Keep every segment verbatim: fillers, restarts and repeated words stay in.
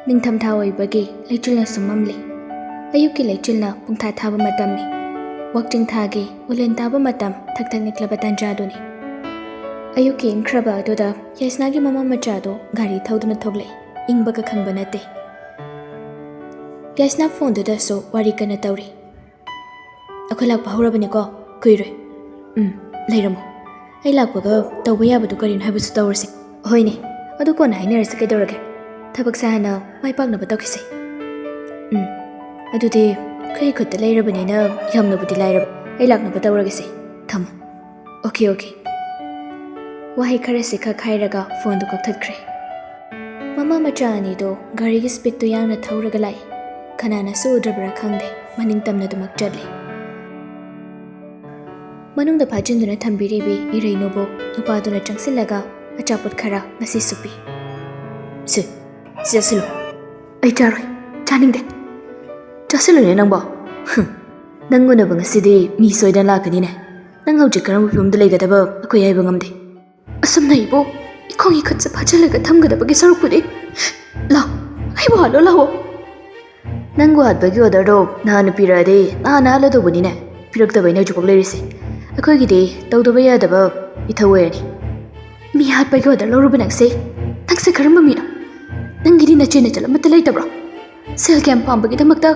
ꯅꯤꯡꯊꯝꯊꯥ ꯑꯣꯏꯕꯒꯤ ꯂꯩꯆꯤꯜꯅ ꯁꯨꯝꯃꯝꯂꯤ꯫ ꯑꯌꯨꯛꯀꯤ ꯂꯩꯆꯤꯜꯅ ꯄꯨꯡꯊꯥ ꯊꯥꯕ ꯃꯇꯝꯅꯤ꯫ ꯋꯥꯛꯆꯤꯡ ꯊꯥꯒꯤ ꯎꯂꯦꯟ ꯇꯥꯕ ꯃꯇꯝ ꯊꯛ ꯊꯛ ꯅꯤꯛꯂꯕ ꯇꯥꯟꯖꯥꯗꯨꯅꯤ꯫ ꯑꯌꯨꯛꯀꯤ ꯏꯪꯈ꯭ꯔꯕ ꯑꯗꯨꯗ ꯌꯥꯏꯁꯅꯥꯒꯤ ꯃꯃꯥ ꯃꯆꯥꯗꯨ ꯒꯥꯔꯤ ꯊꯧꯗꯨꯅ ꯊꯣꯛꯂꯛꯏ꯫ ꯏꯪꯕꯒ ꯈꯪꯕ ꯅꯠꯇꯦ꯫ ꯌꯥꯏꯁꯅꯥ ꯐꯣꯟꯗꯨꯗꯁꯨ ꯋꯥꯔꯤ ꯀꯟꯅ ꯇꯧꯔꯤ꯫ "ꯑꯩꯈꯣꯏ ꯂꯥꯛꯄ ꯍꯧꯔꯕꯅꯤꯀꯣ, ꯀꯨꯏꯔꯣꯏ꯫ ꯎꯝ, ꯂꯩꯔꯝꯃꯣ꯫ ꯑꯩ ꯂꯥꯛꯄꯒ ꯇꯧꯕ ꯌꯥꯕꯗꯨ ꯀꯔꯤꯅꯣ ꯍꯥꯏꯕꯁꯨ ꯇꯧꯔꯁꯤ꯫ ꯍꯣꯏꯅꯦ, ꯑꯗꯨ ꯀꯣꯟꯅ ꯍꯥꯏꯅꯔꯁꯤ, ꯀꯩꯗꯧꯔꯒꯦ? ꯊꯕꯛꯁꯦ ꯍꯥꯟꯅ ꯃꯥꯏ ꯄꯥꯛꯅꯕ ꯇꯧꯈꯤꯁꯦ꯫ ꯎꯝ, ꯑꯗꯨꯗꯤ ꯑꯩꯈꯣꯏꯒꯤ ꯈꯨꯠꯇ ꯂꯩꯔꯕꯅꯤꯅ ꯌꯥꯝꯅꯕꯨꯗꯤ ꯂꯥꯏꯔꯕ꯫ ꯑꯩ ꯂꯥꯛꯅꯕ ꯇꯧꯔꯒꯦꯁꯦ꯫ ꯊꯝꯃꯣ꯫ Okay, okay." ꯋꯥꯍꯩ ꯈꯔꯁꯤ ꯈꯛ ꯍꯥꯏꯔꯒ ꯐꯣꯟꯗꯨ ꯀꯛꯊꯠꯈ꯭ꯔꯦ꯫ ꯃꯃꯥ ꯃꯆꯥ ꯑꯅꯤꯗꯣ ꯒꯥꯔꯤꯒꯤ ꯁ꯭ꯄꯤꯗꯇꯨ ꯌꯥꯡꯅ ꯊꯧꯔꯒ ꯂꯥꯛꯏ꯫ ꯀꯅꯥꯅꯁꯨ ꯎꯗ꯭ꯔꯕ꯭ꯔꯥ ꯈꯪꯗꯦ, ꯃꯅꯤꯡ ꯇꯝꯅ ꯑꯗꯨꯃꯛ ꯆꯠꯂꯤ꯫ ꯃꯅꯨꯡꯗ ꯐꯥꯖꯤꯟꯗꯨꯅ ꯊꯝꯕꯤꯔꯤꯕꯤ ꯏꯔꯩꯅꯨꯕꯨ ꯅꯨꯄꯥꯗꯨꯅ ꯆꯪꯁꯤꯜꯂꯒ ꯑꯆꯥꯄꯣꯠ ꯈꯔ ꯉꯁꯤꯁꯨ ꯄꯤ꯫ "ꯁꯦ, ꯁꯤ ꯆꯥꯁꯤꯜꯂꯨ꯫" "ꯑꯩ ꯆꯥꯔꯣꯏ, ꯆꯥꯅꯤꯡꯗꯦ꯫" "ꯆꯥꯁꯤꯜꯂꯨꯅꯦ ꯅꯪꯕꯣ꯫ ꯍꯨꯝ, ꯅꯪ ꯎꯅꯕ ꯉꯁꯤꯗꯤ ꯃꯤ ꯁꯣꯏꯗꯅ ꯂꯥꯛꯀꯅꯤꯅꯦ꯫ ꯅꯪ ꯍꯧꯖꯤꯛ ꯀꯔꯝꯕ ꯐꯤꯕꯝꯗ ꯂꯩꯒꯗꯕ ꯑꯩꯈꯣꯏ ꯍꯥꯏꯕ ꯉꯝꯗꯦ꯫" "ꯑꯁꯨꯝꯅ ꯑꯩꯕꯨ ꯏꯈꯣꯡ ꯏꯈꯨꯠꯁꯦ ꯐꯥꯖꯤꯜꯂꯒ ꯊꯝꯒꯗꯕꯒꯤ ꯁꯔꯨꯛꯄꯨꯗꯤ, ꯂꯥꯎ, ꯑꯩꯕꯨ ꯍꯥꯠꯂꯣ ꯂꯥꯛꯑꯣ꯫" "ꯅꯪꯕꯨ ꯍꯥꯠꯄꯒꯤ ꯑꯣꯔꯗꯔꯗꯣ ꯅꯍꯥꯟꯅ ꯄꯤꯔꯛꯑꯗꯤ ꯅꯍꯥꯟꯅ ꯍꯥꯠꯂꯗꯧꯕꯅꯤꯅꯦ꯫ ꯄꯤꯔꯛꯇꯕꯩꯅꯦ ꯍꯧꯖꯤꯛꯐꯥꯎ ꯂꯩꯔꯤꯁꯦ꯫ ꯑꯩꯈꯣꯏꯒꯤꯗꯤ ꯇꯧꯗꯕ ꯌꯥꯗꯕ ꯏꯊꯧ ꯑꯣꯏꯔꯅꯤ꯫" "ꯃꯤ ꯍꯥꯠꯄꯒꯤ ꯑꯣꯔꯗꯔ ꯂꯧꯔꯨꯕ ꯅꯪꯁꯦ? ꯅꯪꯁꯦ ꯀꯔꯝꯕ ꯃꯤꯅꯣ? ꯅꯪꯒꯤꯗꯤ ꯅꯆꯦ ꯅꯆꯜ ꯑꯃꯠꯇ ꯂꯩꯇꯕ꯭ꯔꯣ? ꯁꯦꯜ ꯀꯌꯥꯝ ꯄꯥꯝꯕꯒꯤꯗꯃꯛꯇ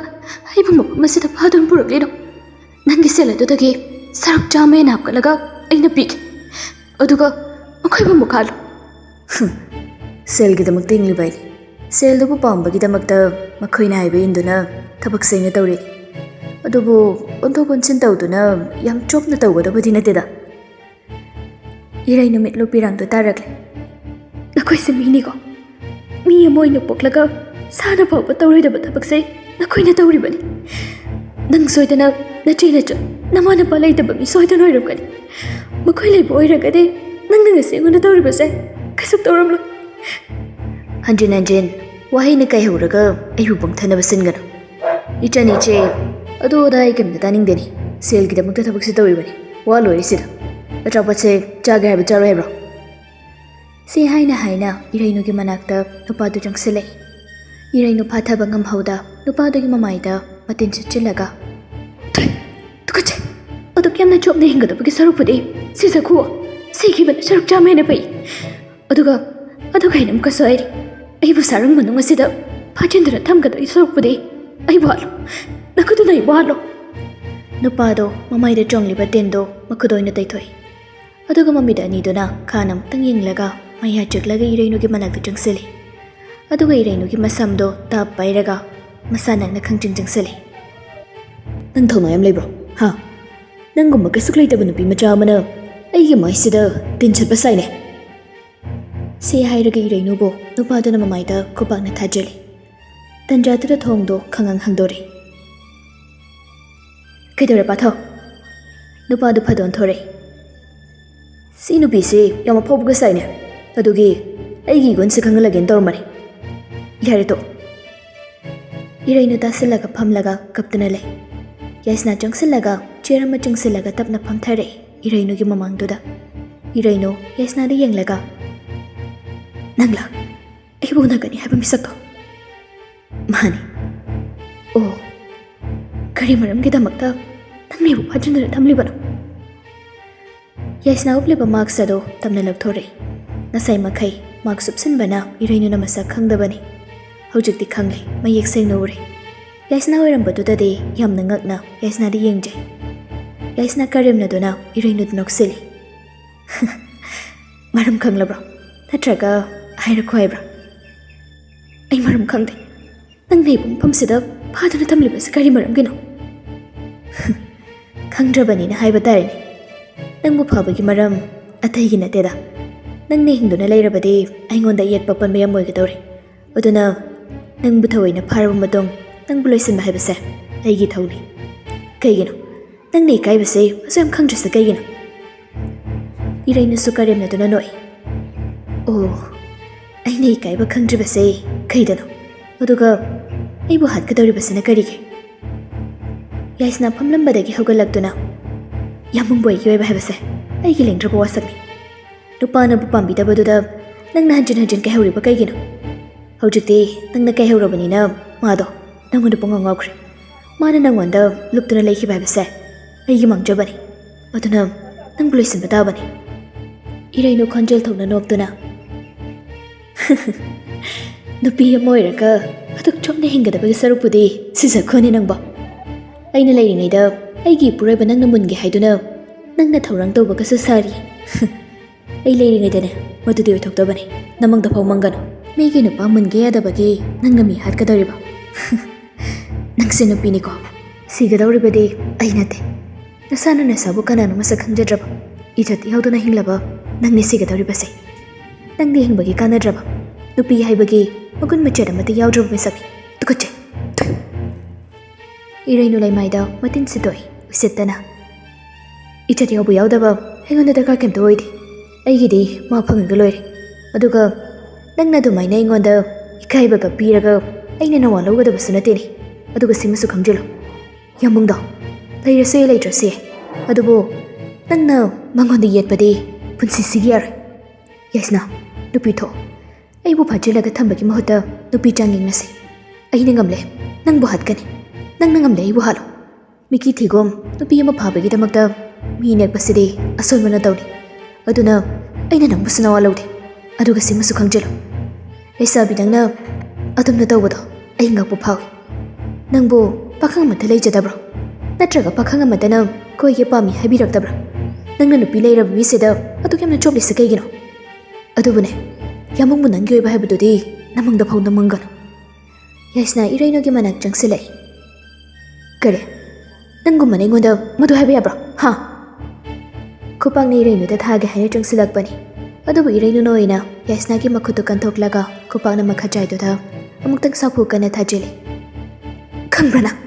ꯑꯩꯕꯨ ꯃꯐꯝ ꯑꯁꯤꯗ ꯐꯥꯗꯨꯅ ꯄꯨꯔꯛꯂꯤꯅꯣ? ꯅꯪꯒꯤ ꯁꯦꯜ ꯑꯗꯨꯗꯒꯤ ꯁꯔꯨꯛ ꯆꯥꯝꯃ ꯍꯦꯟꯅ ꯍꯥꯞꯀꯠꯂꯒ ꯑꯩꯅ ꯄꯤꯒꯦ꯫ ꯑꯗꯨꯒ ꯃꯈꯣꯏꯕꯨ ꯑꯃꯨꯛ ꯍꯥꯠꯂꯨ꯫" "ꯍꯨꯝ, ꯁꯦꯜꯒꯤꯗꯃꯛꯇ ꯍꯤꯡꯂꯤꯕ ꯑꯩꯅꯤ꯫ ꯁꯦꯜꯗꯨꯕꯨ ꯄꯥꯝꯕꯒꯤꯗꯃꯛꯇ ꯃꯈꯣꯏꯅ ꯍꯥꯏꯕ ꯏꯟꯗꯨꯅ ꯊꯕꯛꯁꯦ ꯑꯩꯅ ꯇꯧꯔꯤꯅꯤ꯫ ꯑꯗꯨꯕꯨ ꯑꯣꯟꯊꯣꯛ ꯑꯣꯟꯁꯤꯟ ꯇꯧꯗꯨꯅ ꯌꯥꯝ ꯆꯣꯞꯅ ꯇꯧꯒꯗꯕꯗꯤ ꯅꯠꯇꯦꯗ꯫" ꯏꯔꯩꯅꯨ ꯃꯤꯠꯂꯨ ꯄꯤꯔꯥꯡꯗꯨ ꯇꯥꯔꯛꯂꯦ꯫ "ꯅꯈꯣꯏꯁꯦ ꯃꯤꯅꯤꯀꯣ? ꯃꯤ ꯑꯃ ꯑꯣꯏꯅ ꯄꯣꯛꯂꯒ ꯁꯥꯅ ꯐꯥꯎꯕ ꯇꯧꯔꯣꯏꯗꯕ ꯊꯕꯛꯁꯦ ꯅꯈꯣꯏꯅ ꯇꯧꯔꯤꯕꯅꯤ꯫ ꯅꯪ ꯁꯣꯏꯗꯅ ꯅꯆꯦ ꯅꯆꯟ ꯅꯃꯥ ꯅꯄꯥ ꯂꯩꯇꯕ ꯃꯤ ꯁꯣꯏꯗꯅ ꯑꯣꯏꯔꯝꯒꯅꯤ꯫ ꯃꯈꯣꯏ ꯂꯩꯕ ꯑꯣꯏꯔꯒꯗꯤ ꯅꯪꯅ ꯉꯁꯤ ꯑꯩꯉꯣꯟꯗ ꯇꯧꯔꯤꯕꯁꯦ ꯀꯩꯁꯨ ꯇꯧꯔꯝꯂꯣꯏ꯫" ꯍꯟꯖꯤꯟ ꯍꯟꯖꯤꯟ ꯋꯥꯍꯩꯅ ꯀꯥꯏꯍꯧꯔꯒ ꯑꯩꯕꯨ ꯄꯪꯊꯅꯕ ꯁꯤꯟꯒꯅꯨ꯫ "ꯏꯆꯟ ꯏꯆꯦ, ꯑꯗꯨ ꯑꯗꯥ ꯑꯩ ꯀꯩꯝꯇ ꯇꯥꯅꯤꯡꯗꯦꯅꯦ꯫ ꯁꯦꯜꯒꯤꯗꯃꯛꯇ ꯊꯕꯛꯁꯦ ꯇꯧꯔꯤꯕꯅꯤ꯫ ꯋꯥ ꯂꯣꯏꯔꯦ ꯁꯤꯗ꯫ ꯑꯆꯥꯄꯣꯠꯁꯦ ꯆꯥꯒꯦ ꯍꯥꯏꯕ ꯆꯥꯔꯣꯏ ꯍꯥꯏꯕ꯭ꯔꯣ?" ꯁꯤ ꯍꯥꯏꯅ ꯍꯥꯏꯅ ꯏꯔꯩꯅꯨꯒꯤ ꯃꯅꯥꯛꯇ ꯅꯨꯄꯥꯗꯨ ꯆꯪꯁꯤꯜꯂꯛꯏ꯫ ꯏꯔꯩꯅꯨ ꯐꯥꯊꯕ ꯉꯝꯍꯧꯗ ꯅꯨꯄꯥꯗꯨꯒꯤ ꯃꯃꯥꯏꯗ ꯃꯇꯤꯟ ꯁꯤꯠꯆꯤꯜꯂꯒ, "ꯇꯨꯀꯠꯆꯩ! ꯑꯗꯨꯛ ꯌꯥꯝꯅ ꯆꯣꯞꯅ ꯍꯤꯡꯒꯗꯕꯒꯤ ꯁꯔꯨꯛꯄꯨꯗꯤ ꯁꯤ ꯆꯈꯨ, ꯁꯤꯈꯤꯕꯅ ꯁꯔꯨꯛ ꯆꯥꯝꯃ ꯍꯦꯟꯅ ꯐꯩ꯫ ꯑꯗꯨꯒ, ꯑꯗꯨꯒ ꯑꯩꯅ ꯑꯃꯨꯛꯀꯁꯨ ꯍꯥꯏꯔꯤ, ꯑꯩꯕꯨ ꯁꯥꯔꯪ ꯃꯅꯨꯡ ꯑꯁꯤꯗ ꯐꯥꯖꯤꯟꯗꯨꯅ ꯊꯝꯒꯗꯕꯒꯤ ꯁꯔꯨꯛꯄꯨꯗꯤ ꯑꯩꯕꯨ ꯍꯥꯠꯂꯣ, ꯅꯈꯨꯠꯇꯨꯅ ꯑꯩꯕꯨ ꯍꯥꯠꯂꯣ!" ꯅꯨꯄꯥꯗꯣ ꯃꯃꯥꯏꯗ ꯆꯣꯡꯂꯤꯕ ꯇꯤꯟꯗꯣ ꯃꯈꯨꯠ ꯑꯣꯏꯅ ꯇꯩꯊꯣꯛꯏ꯫ ꯑꯗꯨꯒ ꯃꯃꯤꯠ ꯑꯅꯤꯗꯨꯅ ꯈꯥꯟ ꯑꯃꯨꯛꯇꯪ ꯌꯦꯡꯂꯒ ꯃꯌꯥ ꯆꯤꯛꯂꯒ ꯏꯔꯩꯅꯨꯒꯤ ꯃꯅꯥꯛꯇ ꯆꯪꯁꯤꯜꯂꯤ꯫ ꯑꯗꯨꯒ ꯏꯔꯩꯅꯨꯒꯤ ꯃꯁꯝꯗꯣ ꯇꯞ ꯄꯥꯏꯔꯒ ꯃꯁꯥ ꯅꯛꯅ ꯈꯪꯆꯤꯡ ꯆꯪꯁꯤꯜꯂꯤ꯫ "ꯅꯪ ꯊꯧꯅꯥ ꯌꯥꯝ ꯂꯩꯕ꯭ꯔꯣ? ꯍꯥ? ꯅꯪꯒꯨꯝꯕ ꯀꯩꯁꯨ ꯂꯩꯇꯕ ꯅꯨꯄꯤ ꯃꯆꯥ ꯑꯃꯅ ꯑꯩꯒꯤ ꯃꯥꯏꯁꯤꯗ ꯇꯤꯟ ꯁꯠꯄ ꯁꯥꯏꯅꯦ?" ꯁꯤ ꯍꯥꯏꯔꯒ ꯏꯔꯩꯅꯨꯕꯨ ꯅꯨꯄꯥꯗꯨꯅ ꯃꯃꯥꯏꯗ ꯈꯨꯄꯥꯛꯅ ꯊꯥꯖꯤꯜꯂꯤ꯫ ꯇꯟꯖꯥꯗꯨꯗ ꯊꯣꯡꯗꯣ ꯈꯪꯍꯥꯡ ꯍꯥꯡꯗꯣꯔꯛꯏ꯫ "ꯀꯩꯗꯧꯔꯦ, ꯄꯥꯊꯧ?" ꯅꯨꯄꯥꯗꯨ ꯐꯗꯣꯟ ꯊꯣꯔꯛꯏ꯫ "ꯁꯤ ꯅꯨꯄꯤꯁꯤ ꯌꯥꯝ ꯑꯐꯥꯎꯕꯒ ꯁꯥꯏꯅꯦ, ꯑꯗꯨꯒꯤ ꯑꯩꯒꯤ ꯏꯒꯨꯟꯁꯤ ꯈꯪꯍꯜꯂꯒꯦꯅ ꯇꯧꯔꯝꯕꯅꯤ꯫ ꯌꯥꯔꯦ ꯇꯣ꯫" ꯏꯔꯩꯅꯨ ꯇꯥꯁꯤꯜꯂꯒ ꯐꯝꯂꯒ ꯀꯞꯇꯨꯅ ꯂꯩ꯫ ꯌꯥꯏꯁꯅꯥ ꯆꯪꯁꯤꯜꯂꯒ ꯆꯤꯌꯔ ꯑꯃ ꯆꯤꯡꯁꯤꯜꯂꯒ ꯇꯞꯅ ꯐꯝꯊꯔꯛꯏ ꯏꯔꯩꯅꯨꯒꯤ ꯃꯃꯥꯡꯗꯨꯗ꯫ ꯏꯔꯩꯅꯨ ꯌꯥꯏꯁꯅꯥꯗ ꯌꯦꯡꯂꯒ, "ꯅꯪꯂꯥ ꯑꯩꯕꯨ ꯎꯅꯒꯅꯤ ꯍꯥꯏꯕ ꯃꯤꯁꯛꯇꯣ?" "ꯃꯥꯅꯤ꯫" "ꯑꯣ, ꯀꯔꯤ ꯃꯔꯝꯒꯤꯗꯃꯛꯇ ꯅꯪꯅ ꯑꯩꯕꯨ ꯐꯥꯖꯤꯟꯗꯨꯅ ꯊꯝꯂꯤꯕꯅꯣ?" ꯌꯥꯏꯁꯅꯥ ꯎꯞꯂꯤꯕ ꯃꯥꯛꯁ ꯑꯗꯨ ꯇꯞꯅ ꯂꯧꯊꯣꯔꯛꯏ꯫ ꯉꯁꯥꯏ ꯃꯈꯩ ꯃꯥꯛꯁ ꯎꯞꯁꯤꯟꯕꯅ ꯏꯔꯩꯅꯨꯅ ꯃꯁꯛ ꯈꯪꯗꯕꯅꯤ꯫ ꯍꯧꯖꯤꯛꯇꯤ ꯈꯪꯂꯦ, ꯃꯌꯦꯛ ꯁꯦꯡꯅ ꯎꯔꯦ꯫ ꯌꯥꯏꯁꯅꯥ ꯑꯣꯏꯔꯝꯕꯗꯨꯗꯗꯤ ꯌꯥꯝꯅ ꯉꯛꯅ ꯌꯥꯏꯁꯅꯥꯗ ꯌꯦꯡꯖꯩ꯫ ꯌꯥꯏꯁꯅꯥ ꯀꯔꯦꯝꯅꯗꯨꯅ ꯏꯔꯩꯅꯨꯗ ꯅꯣꯛꯁꯤꯜꯂꯤ꯫ "ꯃꯔꯝ ꯈꯪꯂꯕ꯭ꯔꯣ? ꯅꯠꯇ꯭ꯔꯒ ꯍꯥꯏꯔꯛꯈꯣ ꯍꯥꯏꯕ꯭ꯔꯣ?" "ꯑꯩ ꯃꯔꯝ ꯈꯪꯗꯦ꯫ ꯅꯪꯅ ꯑꯩꯕꯨ ꯃꯐꯝꯁꯤꯗ ꯐꯥꯗꯨꯅ ꯊꯝꯂꯤꯕꯁꯤ ꯀꯔꯤ ꯃꯔꯝꯒꯤꯅꯣ?" "ꯈꯪꯗ꯭ꯔꯕꯅꯤꯅ ꯍꯥꯏꯕ ꯇꯥꯔꯦꯅꯦ꯫ ꯅꯪꯕꯨ ꯐꯥꯕꯒꯤ ꯃꯔꯝ ꯑꯇꯩꯒꯤ ꯅꯠꯇꯦꯗ꯫ ꯅꯪꯅ ꯍꯤꯡꯗꯨꯅ ꯂꯩꯔꯕꯗꯤ ꯑꯩꯉꯣꯟꯗ ꯑꯌꯦꯠꯄ ꯑꯄꯟꯕ ꯌꯥꯝ ꯑꯣꯏꯒꯗꯧꯔꯦ꯫ ꯑꯗꯨꯅ ꯅꯪꯕꯨ ꯊꯑꯣꯏꯅ ꯐꯥꯔꯕ ꯃꯇꯨꯡ ꯅꯪꯕꯨ ꯂꯣꯏꯁꯤꯟꯕ ꯍꯥꯏꯕꯁꯦ ꯑꯩꯒꯤ ꯏꯊꯧꯅꯤ꯫ ꯀꯩꯒꯤꯅꯣ? ꯅꯪꯅ ꯏꯀꯥꯏꯕꯁꯦ ꯑꯁꯨꯛ ꯌꯥꯝ ꯈꯪꯗ꯭ꯔꯤꯁꯦ ꯀꯩꯒꯤꯅꯣ?" ꯏꯔꯩꯅꯨꯁꯨ ꯀꯔꯦꯝꯅꯗꯨꯅ ꯅꯣꯛꯏ꯫ "ꯑꯣ, ꯑꯩꯅ ꯏꯀꯥꯏꯕ ꯈꯪꯗ꯭ꯔꯤꯕꯁꯦ ꯀꯩꯗꯅꯣ? ꯑꯗꯨꯒ ꯑꯩꯕꯨ ꯍꯥꯠꯀꯗꯧꯔꯤꯕꯁꯤꯅ ꯀꯔꯤꯒꯤ?" ꯌꯥꯏꯁꯅꯥ ꯐꯝꯂꯝꯕꯗꯒꯤ ꯍꯧꯒꯠꯂꯛꯇꯨꯅ, "ꯌꯥꯝꯕꯨꯡꯕꯨ ꯑꯩꯒꯤ ꯑꯣꯏꯕ ꯍꯥꯏꯕꯁꯦ ꯑꯩꯒꯤ ꯂꯦꯡꯗ꯭ꯔꯕ ꯋꯥꯁꯛꯅꯤ꯫ ꯅꯨꯄꯥꯅꯕꯨ ꯄꯥꯝꯕꯤꯗꯕꯗꯨꯗ ꯅꯪꯅ ꯍꯟꯖꯤꯟ ꯍꯟꯖꯤꯟ ꯀꯩꯍꯧꯔꯤꯕ ꯀꯩꯒꯤꯅꯣ?" ꯍꯧꯖꯤꯛꯇꯤ ꯅꯪꯅ ꯀꯩꯍꯧꯔꯕꯅꯤꯅ ꯃꯥꯗꯣ ꯅꯪꯉꯣꯟꯗ ꯄꯨꯡꯉꯥꯎ ꯉꯥꯎꯈ꯭ꯔꯦ꯫ ꯃꯥꯅ ꯅꯪꯉꯣꯟꯗ ꯂꯨꯞꯇꯨꯅ ꯂꯩꯈꯤꯕ ꯍꯥꯏꯕꯁꯦ ꯑꯩꯒꯤ ꯃꯥꯡꯖꯕꯅꯤ꯫ ꯑꯗꯨꯅ ꯅꯪꯕꯨ ꯂꯣꯏꯁꯤꯟꯕ ꯇꯥꯕꯅꯤ꯫ ꯏꯔꯩꯅꯨ ꯈꯣꯟꯖꯦꯜ ꯊꯣꯛꯅ ꯅꯣꯛꯇꯨꯅ, "ꯅꯨꯄꯤ ꯑꯃ ꯑꯣꯏꯔꯒ ꯑꯗꯨꯛ ꯆꯝꯅ ꯍꯤꯡꯒꯗꯕꯒꯤ ꯁꯔꯨꯛꯄꯨꯗꯤ ꯁꯤꯖꯈꯣꯅꯦ ꯅꯪꯕꯣ꯫ ꯑꯩꯅ ꯂꯩꯔꯤꯉꯩꯗ ꯑꯩꯒꯤ ꯏꯄꯨꯔꯣꯏꯕ ꯅꯪꯅ ꯃꯨꯟꯒꯦ ꯍꯥꯏꯗꯨꯅ ꯅꯪꯅ ꯊꯧꯔꯥꯡ ꯇꯧꯕꯒꯁꯨ ꯁꯥꯔꯤ꯫ ꯑꯩ ꯂꯩꯔꯤꯉꯩꯗꯅꯦ ꯃꯗꯨꯗꯤ ꯑꯣꯏꯊꯣꯛꯇꯕꯅꯤ꯫ ꯅꯃꯪꯗ ꯐꯥꯎ ꯃꯪꯒꯅꯨ꯫ ꯃꯤꯒꯤ ꯅꯨꯄꯥ ꯃꯨꯟꯒꯦ ꯌꯥꯗꯕꯒꯤ ꯅꯪꯅ ꯃꯤ ꯍꯥꯠꯀꯗꯧꯔꯤꯕ?" "ꯅꯪꯁꯦ ꯅꯨꯄꯤꯅꯤꯀꯣ꯫ ꯁꯤꯒꯗꯧꯔꯤꯕꯗꯤ ꯑꯩ ꯅꯠꯇꯦ꯫ ꯅꯁꯥꯅ ꯅꯁꯥꯕꯨ ꯀꯅꯥꯅꯣ ꯃꯁꯛ ꯈꯪꯖꯗ꯭ꯔꯕ, ꯏꯖꯠ ꯌꯥꯎꯗꯅ ꯍꯤꯡꯂꯕ ꯅꯪꯅꯤ ꯁꯤꯒꯗꯧꯔꯤꯕꯁꯦ꯫ ꯅꯪꯗꯤ ꯍꯤꯡꯕꯒꯤ ꯀꯥꯟꯅꯗ꯭ꯔꯕ, ꯅꯨꯄꯤ ꯍꯥꯏꯕꯒꯤ ꯃꯒꯨꯟ ꯃꯆꯦꯠ ꯑꯃꯠꯇ ꯌꯥꯎꯗ꯭ꯔꯕ ꯃꯤꯁꯛꯅꯤ꯫ ꯇꯨꯀꯠꯆꯩ!" ꯊꯨꯏ! ꯏꯔꯩꯅꯨ ꯂꯩꯃꯥꯏꯗ ꯃꯇꯤꯟ ꯁꯤꯠꯇꯣꯛꯏ ꯎꯁꯤꯠꯇꯅ꯫ "ꯏꯖꯠ ꯌꯥꯎꯕ ꯌꯥꯎꯗꯕ ꯑꯩꯉꯣꯟꯗ ꯗꯔꯀꯥꯔ ꯀꯩꯝꯇ ꯑꯣꯏꯗꯦ꯫ ꯑꯩꯒꯤꯗꯤ ꯃꯥ ꯐꯪꯉꯒ ꯂꯣꯏꯔꯦ꯫ ꯑꯗꯨꯒ ꯅꯪꯅ ꯑꯗꯨꯃꯥꯏꯅ ꯑꯩꯉꯣꯟꯗ ꯏꯀꯥꯏꯕꯒ ꯄꯤꯔꯒ ꯑꯩꯅ ꯅꯋꯥ ꯂꯧꯒꯗꯕꯁꯨ ꯅꯠꯇꯦꯅꯦ꯫ ꯑꯗꯨꯒ ꯁꯤꯃꯁꯨ ꯈꯪꯖꯤꯜꯂꯨ, ꯌꯥꯝꯕꯨꯡꯗꯣ ꯂꯩꯔꯁꯨ ꯌꯥꯏ, ꯂꯩꯇ꯭ꯔꯁꯨ ꯌꯥꯏ, ꯑꯗꯨꯕꯨ ꯅꯪꯅ ꯃꯉꯣꯟꯗ ꯌꯦꯠꯄꯗꯤ ꯄꯨꯟꯁꯤꯁꯤꯒꯤ ꯌꯥꯔꯣꯏ꯫ ꯌꯥꯏꯁꯅꯥ, ꯅꯨꯄꯤ ꯊꯣꯛ꯫ ꯑꯩꯕꯨ ꯐꯥꯖꯤꯜꯂꯒ ꯊꯝꯕꯒꯤ ꯃꯍꯨꯠꯇ ꯅꯨꯄꯤ ꯆꯥꯡ ꯌꯦꯡꯅꯁꯤ꯫ ꯑꯩꯅ ꯉꯝꯂꯦ, ꯅꯪꯕꯨ ꯍꯥꯠꯀꯅꯤ꯫ ꯅꯪꯅ ꯉꯝꯂꯦ, ꯑꯩꯕꯨ ꯍꯥꯠꯂꯣ꯫ ꯃꯤꯀꯤ ꯊꯤꯒꯣꯝ ꯅꯨꯄꯤ ꯑꯃ ꯐꯥꯕꯒꯤꯗꯃꯛꯇ ꯃꯤ ꯅꯦꯛꯄꯁꯤꯗꯤ ꯑꯁꯣꯟꯕꯅ ꯇꯧꯅꯤ꯫ ꯑꯗꯨꯅ ꯑꯩꯅ ꯅꯪꯕꯨꯁꯨ ꯅꯋꯥ ꯂꯧꯗꯦ꯫ ꯑꯗꯨꯒ ꯁꯤꯃꯁꯨ ꯈꯪꯖꯤꯜꯂꯨ, ꯂꯩꯁꯥꯕꯤ ꯅꯪꯅ ꯑꯗꯨꯝꯅ ꯇꯧꯕꯗꯣ ꯑꯩ ꯉꯛꯄ ꯐꯥꯎꯏ꯫ ꯅꯪꯕꯨ ꯄꯥꯈꯪ ꯑꯃꯠꯇ ꯂꯩꯖꯗꯕ꯭ꯔꯣ? ꯅꯠꯇ꯭ꯔꯒ ꯄꯥꯈꯪ ꯑꯃꯠꯇꯅ ꯀꯣꯏꯒꯦ ꯄꯥꯝꯃꯤ ꯍꯥꯏꯕꯤꯔꯛꯇꯕ꯭ꯔꯥ? ꯅꯪꯅ ꯅꯨꯄꯤ ꯂꯩꯔꯕ ꯃꯤꯁꯤꯗ ꯑꯗꯨꯛ ꯌꯥꯝꯅ ꯆꯣꯞꯂꯤꯁꯤ ꯀꯩꯒꯤꯅꯣ? ꯑꯗꯨꯕꯨꯅꯦ, ꯌꯥꯝꯕꯨꯡꯕꯨ ꯅꯪꯒꯤ ꯑꯣꯏꯕ ꯍꯥꯏꯕꯗꯨꯗꯤ ꯅꯃꯪꯗ ꯐꯥꯎ ꯅꯃꯪꯒꯅꯨ꯫ ꯌꯥꯏꯁꯅꯥ ꯏꯔꯩꯅꯨꯒꯤ ꯃꯅꯥꯛ ꯆꯪꯁꯤꯜꯂꯛꯏ꯫ "ꯀꯔꯤ? ꯅꯪꯒꯨꯝꯕꯅ ꯑꯩꯉꯣꯟꯗ ꯃꯗꯨ ꯍꯥꯏꯕ ꯌꯥꯕ꯭ꯔꯣ? ꯍꯥ?" ꯈꯨꯄꯥꯛꯅ ꯏꯔꯩꯅꯨꯗ ꯊꯥꯒꯦ ꯍꯥꯏꯅ ꯆꯪꯁꯤꯜꯂꯛꯄꯅꯤ꯫ ꯑꯗꯨꯕꯨ ꯏꯔꯩꯅꯨꯅ ꯑꯣꯏꯅ ꯌꯥꯏꯁꯅꯥꯒꯤ ꯃꯈꯨꯠꯇꯨ ꯀꯟꯊꯣꯛꯂꯒ ꯈꯨꯄꯥꯛꯅ ꯃꯈꯥꯖꯥꯏꯗꯨꯗ ꯑꯃꯨꯛꯇꯪ ꯁꯥꯐꯨ ꯀꯟꯅ ꯊꯥꯖꯤꯜꯂꯤ꯫ "ꯈꯪꯕ꯭ꯔꯥ ꯅꯪ?"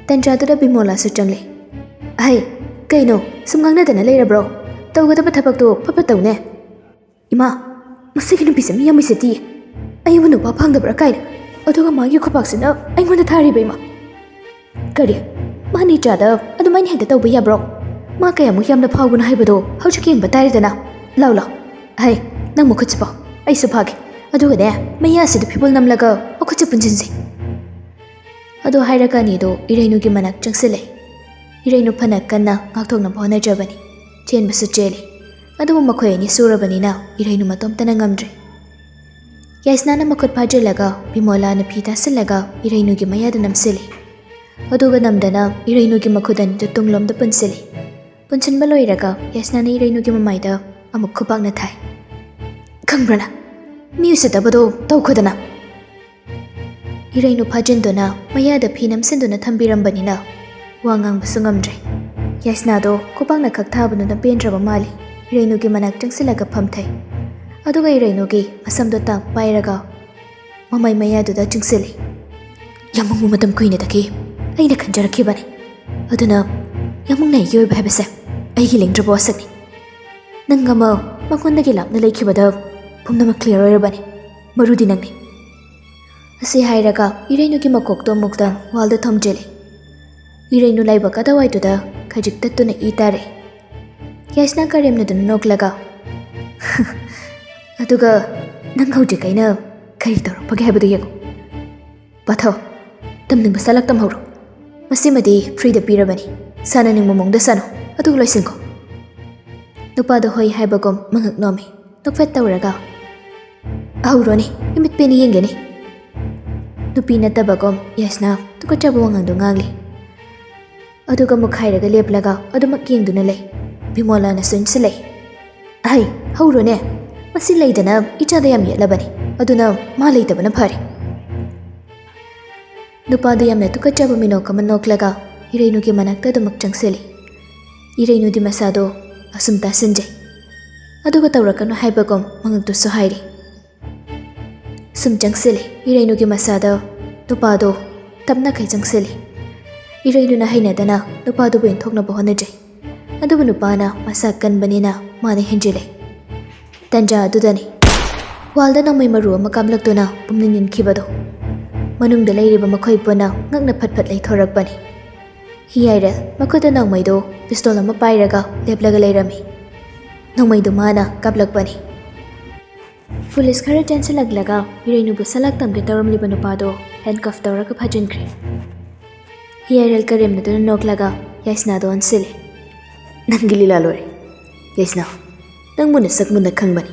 ꯇꯟꯖꯥꯗꯨꯗ ꯕꯤꯃꯣꯂꯥꯁꯨ ꯆꯪꯂꯦ꯫ "ꯑꯍꯩ, ꯀꯩꯅꯣ, ꯁꯨꯝ ꯉꯥꯡꯅꯗꯅ ꯂꯩꯔꯕ꯭ꯔꯣ? ꯇꯧꯒꯗꯕ ꯊꯕꯛꯇꯣ ꯐꯠ ꯐꯠ ꯇꯧꯅꯦ꯫" "ꯏꯃꯥ, ꯃꯁꯤꯒꯤ ꯅꯨꯄꯤꯁꯦ ꯃꯤ ꯌꯥꯝ ꯎꯁꯤꯠꯇꯤꯌꯦ꯫ ꯑꯩꯕꯨ ꯅꯨꯄꯥ ꯐꯪꯗꯕ꯭ꯔꯥ ꯀꯥꯏꯅ, ꯑꯗꯨꯒ ꯃꯥꯒꯤ ꯈꯨꯄꯥꯛꯁꯤꯅ ꯑꯩꯉꯣꯟꯗ ꯊꯥꯔꯤꯕ, ꯏꯃꯥ!" "ꯀꯔꯤ? ꯃꯥꯅ ꯏꯆꯥꯗ ꯑꯗꯨꯃꯥꯏꯅ ꯍꯦꯛꯇ ꯇꯧꯕ ꯌꯥꯕ꯭ꯔꯣ? ꯃꯥ ꯀꯌꯥꯃꯨꯛ ꯌꯥꯝꯅ ꯐꯥꯎꯕꯅꯣ ꯍꯥꯏꯕꯗꯣ ꯍꯧꯖꯤꯛ ꯌꯦꯡꯕ ꯇꯥꯔꯦꯗꯅ꯫ ꯂꯥꯎ, ꯂꯥꯎ꯫ ꯑꯍꯩ, ꯅꯪ ꯃꯈꯨꯠꯁꯤ ꯄꯥꯎ, ꯑꯩꯁꯨ ꯐꯥꯒꯦ꯫ "ꯑꯗꯨꯒꯅꯦ, ꯃꯌꯥꯁꯤꯗ ꯐꯤꯕꯨꯜ ꯅꯝꯂꯒ ꯃꯈꯨꯠꯁꯦ ꯄꯨꯟꯁꯤꯟꯁꯦ"꯫ ꯑꯗꯨ ꯍꯥꯏꯔꯒ ꯑꯅꯤꯗꯣ ꯏꯔꯩꯅꯨꯒꯤ ꯃꯅꯥꯛ ꯆꯪꯁꯤꯜꯂꯦ꯫ ꯏꯔꯩꯅꯨ ꯐꯅ ꯀꯟꯅ ꯉꯥꯛꯊꯣꯛꯅꯕ ꯍꯣꯠꯅꯖꯕꯅꯤ꯫ ꯆꯦꯟꯕꯁꯨ ꯆꯦꯜꯂꯤ꯫ ꯑꯗꯨꯕꯨ ꯃꯈꯣꯏ ꯑꯅꯤ ꯁꯨꯔꯕꯅꯤꯅ ꯏꯔꯩꯅꯨ ꯃꯇꯣꯝꯇꯅ ꯉꯝꯗ꯭ꯔꯦ꯫ ꯌꯥꯏꯁꯅꯥꯅ ꯃꯈꯨꯠ ꯐꯥꯖꯤꯜꯂꯒ ꯕꯤꯃꯣꯂꯥꯅ ꯐꯤ ꯇꯥꯁꯤꯜꯂꯒ ꯏꯔꯩꯅꯨꯒꯤ ꯃꯌꯥꯗ ꯅꯝꯁꯤꯜꯂꯤ꯫ ꯑꯗꯨꯒ ꯅꯝꯗꯅ ꯏꯔꯩꯅꯨꯒꯤ ꯃꯈꯨꯠ ꯑꯅꯤꯗꯨ ꯇꯨꯡꯂꯣꯝꯗ ꯄꯨꯟꯁꯤꯜꯂꯤ꯫ ꯄꯨꯟꯁꯤꯟꯕ ꯂꯣꯏꯔꯒ ꯌꯥꯏꯁꯅꯥꯅ ꯏꯔꯩꯅꯨꯒꯤ ꯃꯃꯥꯏꯗ ꯑꯃꯨꯛ ꯈꯨꯄꯥꯛꯅ ꯊꯥꯏ꯫ "ꯈꯪꯕ꯭ꯔꯥ ꯅꯪ? ꯃꯤ ꯎꯁꯤꯠꯇꯕꯗꯣ ꯇꯧꯈꯣꯗꯅ"꯫ ꯏꯔꯩꯅꯨ ꯐꯥꯖꯤꯟꯗꯨꯅ ꯃꯌꯥꯗ ꯐꯤ ꯅꯝꯁꯤꯟꯗꯨꯅ ꯊꯝꯕꯤꯔꯝꯕꯅꯤꯅ ꯋꯥ ꯉꯥꯡꯕꯁꯨ ꯉꯝꯗ꯭ꯔꯦ꯫ ꯌꯥꯏꯁꯅꯥꯗꯣ ꯈꯨꯄꯥꯛꯅ ꯈꯛ ꯊꯥꯕꯗꯨꯅ ꯄꯦꯟꯗ꯭ꯔꯕ ꯃꯥꯜꯂꯤ꯫ ꯏꯔꯩꯅꯨꯒꯤ ꯃꯅꯥꯛ ꯆꯪꯁꯤꯜꯂꯒ ꯐꯝꯊꯩ꯫ ꯑꯗꯨꯒ ꯏꯔꯩꯅꯨꯒꯤ ꯃꯁꯝꯗꯣ ꯇꯥꯛ ꯄꯥꯏꯔꯒ ꯃꯃꯩ ꯃꯌꯥꯗꯨꯗ ꯆꯤꯡꯁꯤꯜꯂꯤ꯫ "ꯌꯥꯝꯃꯨꯡꯕꯨ ꯃꯇꯝ ꯀꯨꯏꯅ ꯊꯛꯈꯤ꯫ ꯑꯩꯅ ꯈꯟꯖꯔꯛꯈꯤꯕꯅꯤ꯫ ꯑꯗꯨꯅ ꯌꯥꯝꯃꯨꯡꯅ ꯑꯩꯒꯤ ꯑꯣꯏꯕ ꯍꯥꯏꯕꯁꯦ ꯑꯩꯒꯤ ꯂꯦꯡꯗ꯭ꯔꯕ ꯋꯥꯁꯛꯅꯤ꯫ ꯅꯪ ꯑꯃ ꯃꯉꯣꯟꯗꯒꯤ ꯂꯥꯞꯅ ꯂꯩꯈꯤꯕꯗ ꯄꯨꯝꯅꯃꯛ ꯀ꯭ꯂꯤꯌꯥꯔ ꯑꯣꯏꯔꯕꯅꯤ꯫ ꯃꯔꯨꯗꯤ ꯅꯪꯅꯤ"꯫ ꯑꯁꯤ ꯍꯥꯏꯔꯒ ꯏꯔꯩꯅꯨꯒꯤ ꯃꯀꯣꯛꯇꯣ ꯑꯃꯨꯛꯇꯪ ꯋꯥꯜꯗ ꯊꯣꯝꯖꯤꯜꯂꯤ꯫ ꯏꯔꯩꯅꯨ ꯂꯥꯏꯕꯛ ꯑꯗꯨꯋꯥꯏꯗꯨꯗ ꯈꯖꯤꯛ ꯇꯠꯇꯨꯅ ꯏ ꯇꯥꯔꯦ꯫ ꯌꯥꯏꯁꯅꯥ ꯀꯔꯦꯝꯅꯗꯨꯅ ꯅꯣꯛꯂꯒ, "ꯑꯗꯨꯒ ꯅꯪ ꯍꯧꯖꯤꯛ ꯑꯩꯅ ꯀꯔꯤ ꯇꯧꯔꯛꯄꯒꯦ ꯍꯥꯏꯕꯗꯨ ꯌꯦꯡꯉꯨ꯫ ꯄꯥꯊꯧ, ꯇꯝꯅꯤꯡꯕ ꯁꯥꯂꯛ ꯇꯝꯍꯧꯔꯣ꯫ ꯃꯁꯤꯃꯗꯤ ꯐ꯭ꯔꯤꯗ ꯄꯤꯔꯕꯅꯤ꯫ ꯁꯥꯟꯅꯅꯤꯡꯕ ꯃꯑꯣꯡꯗ ꯁꯥꯟꯅꯧ, ꯑꯗꯨꯒ ꯂꯣꯏꯁꯤꯟꯈꯣ"꯫ ꯅꯨꯄꯥꯗꯣ ꯍꯣꯏ ꯍꯥꯏꯕꯒꯨꯝ ꯃꯉꯛ ꯅꯣꯝꯃꯤ꯫ ꯅꯣꯛꯐꯦꯠ ꯇꯧꯔꯒ, "ꯍꯧꯔꯣꯅꯦ, ꯏꯃꯤꯠ ꯄꯦꯟꯅ ꯌꯦꯡꯒꯦꯅꯦ"꯫ ꯅꯨꯄꯤ ꯅꯠꯇꯕꯒꯨꯝ ꯌꯥꯏꯁꯅꯥ ꯇꯨꯀꯠꯆꯕ ꯋꯥꯉꯥꯡꯗꯣ ꯉꯥꯡꯂꯤ꯫ ꯑꯗꯨꯒ ꯃꯨꯛꯈꯥꯏꯔꯒ ꯂꯦꯞꯂꯒ ꯑꯗꯨꯃꯛ ꯌꯦꯡꯗꯨꯅ ꯂꯩ꯫ ꯕꯤꯃꯣꯂꯥꯅꯁꯨ ꯏꯟꯁꯤꯜꯂꯛꯏ꯫ "ꯑꯍꯩ, ꯍꯧꯔꯣꯅꯦ꯫ ꯃꯁꯤ ꯂꯩꯗꯅ ꯏꯆꯥꯗ ꯌꯥꯝ ꯌꯦꯠꯂꯕꯅꯤ꯫ ꯑꯗꯨꯅ ꯃꯥ ꯂꯩꯇꯕꯅ ꯐꯔꯦ"꯫ ꯅꯨꯄꯥꯗꯨ ꯌꯥꯝꯅ ꯇꯨꯀꯠꯆꯕ ꯃꯤꯅꯣꯛ ꯑꯃ ꯅꯣꯛꯂꯒ ꯏꯔꯩꯅꯨꯒꯤ ꯃꯅꯥꯛꯇ ꯑꯗꯨꯃꯛ ꯆꯪꯁꯤꯜꯂꯤ꯫ ꯏꯔꯩꯅꯨꯗꯤ ꯃꯁꯥꯗꯣ ꯑꯁꯨꯝ ꯇꯥꯁꯤꯟꯖꯩ꯫ ꯑꯗꯨꯒ ꯇꯧꯔꯛꯀꯅꯨ ꯍꯥꯏꯕꯒꯨꯝ ꯃꯉꯛꯇꯨꯁꯨ ꯍꯥꯏꯔꯤ꯫ ꯁꯨꯝ ꯆꯪꯁꯤꯜꯂꯤ꯫ ꯏꯔꯩꯅꯨꯒꯤ ꯃꯁꯥꯗ ꯅꯨꯄꯥꯗꯣ ꯇꯞꯅꯈꯩ ꯆꯪꯁꯤꯜꯂꯤ꯫ ꯏꯔꯩꯅꯨꯅ ꯍꯩꯅꯗꯅ ꯅꯨꯄꯥꯗꯨꯕꯨ ꯏꯟꯊꯣꯛꯅꯕ ꯍꯣꯠꯅꯖꯩ꯫ ꯑꯗꯨꯕꯨ ꯅꯨꯄꯥꯅ ꯃꯁꯥ ꯀꯟꯕꯅꯤꯅ ꯃꯥꯅ ꯍꯦꯟꯖꯤꯜꯂꯦ꯫ ꯇꯟꯖꯥ ꯑꯗꯨꯗꯅꯤ ꯋꯥꯜꯗ ꯅꯣꯡꯃꯩ ꯃꯔꯨ ꯑꯃ ꯀꯥꯞꯂꯛꯇꯨꯅ ꯄꯨꯝꯅꯤꯡ ꯅꯤꯡꯈꯤꯕꯗꯣ꯫ ꯃꯅꯨꯡꯗ ꯂꯩꯔꯤꯕ ꯃꯈꯣꯏ ꯄꯨꯟꯅ ꯉꯛꯅ ꯐꯠ ꯐꯠ ꯂꯩꯊꯣꯔꯛꯄꯅꯤ꯫ ꯍꯤꯌꯥꯏꯔꯦꯜ ꯃꯈꯨꯠꯇ ꯅꯣꯡꯃꯩꯗꯣ ꯄꯤꯁꯇꯣꯜ ꯑꯃ ꯄꯥꯏꯔꯒ ꯂꯦꯞꯂꯒ ꯂꯩꯔꯝꯃꯤ꯫ ꯅꯣꯡꯃꯩꯗꯨ ꯃꯥꯅ ꯀꯥꯞꯂꯛꯄꯅꯤ꯫ ꯄꯨꯂꯤꯁ ꯈꯔ ꯆꯦꯟꯁꯤꯜꯂꯛꯂꯒ ꯏꯔꯩꯅꯨꯕꯨ ꯁꯂꯥꯛ ꯇꯝꯒꯦ ꯇꯧꯔꯝꯂꯤꯕ ꯅꯨꯄꯥꯗꯣ ꯍꯦꯟꯀꯐ ꯇꯧꯔꯒ ꯐꯥꯖꯤꯟꯈ꯭ꯔꯦ꯫ ꯍꯤꯌꯥꯏꯔꯦꯜ ꯀꯔꯦꯝꯅꯗꯨꯅ ꯅꯣꯛꯂꯒ ꯌꯥꯏꯁꯅꯥꯗꯣ ꯑꯣꯟꯁꯤꯜꯂꯦ꯫ "ꯅꯪꯒꯤ ꯂꯤꯂꯥ ꯂꯣꯏꯔꯦ꯫ ꯌꯥꯏꯁꯅꯥ, ꯅꯪꯕꯨ ꯅꯁꯛ ꯃꯨꯟꯅ ꯈꯪꯕꯅꯤ꯫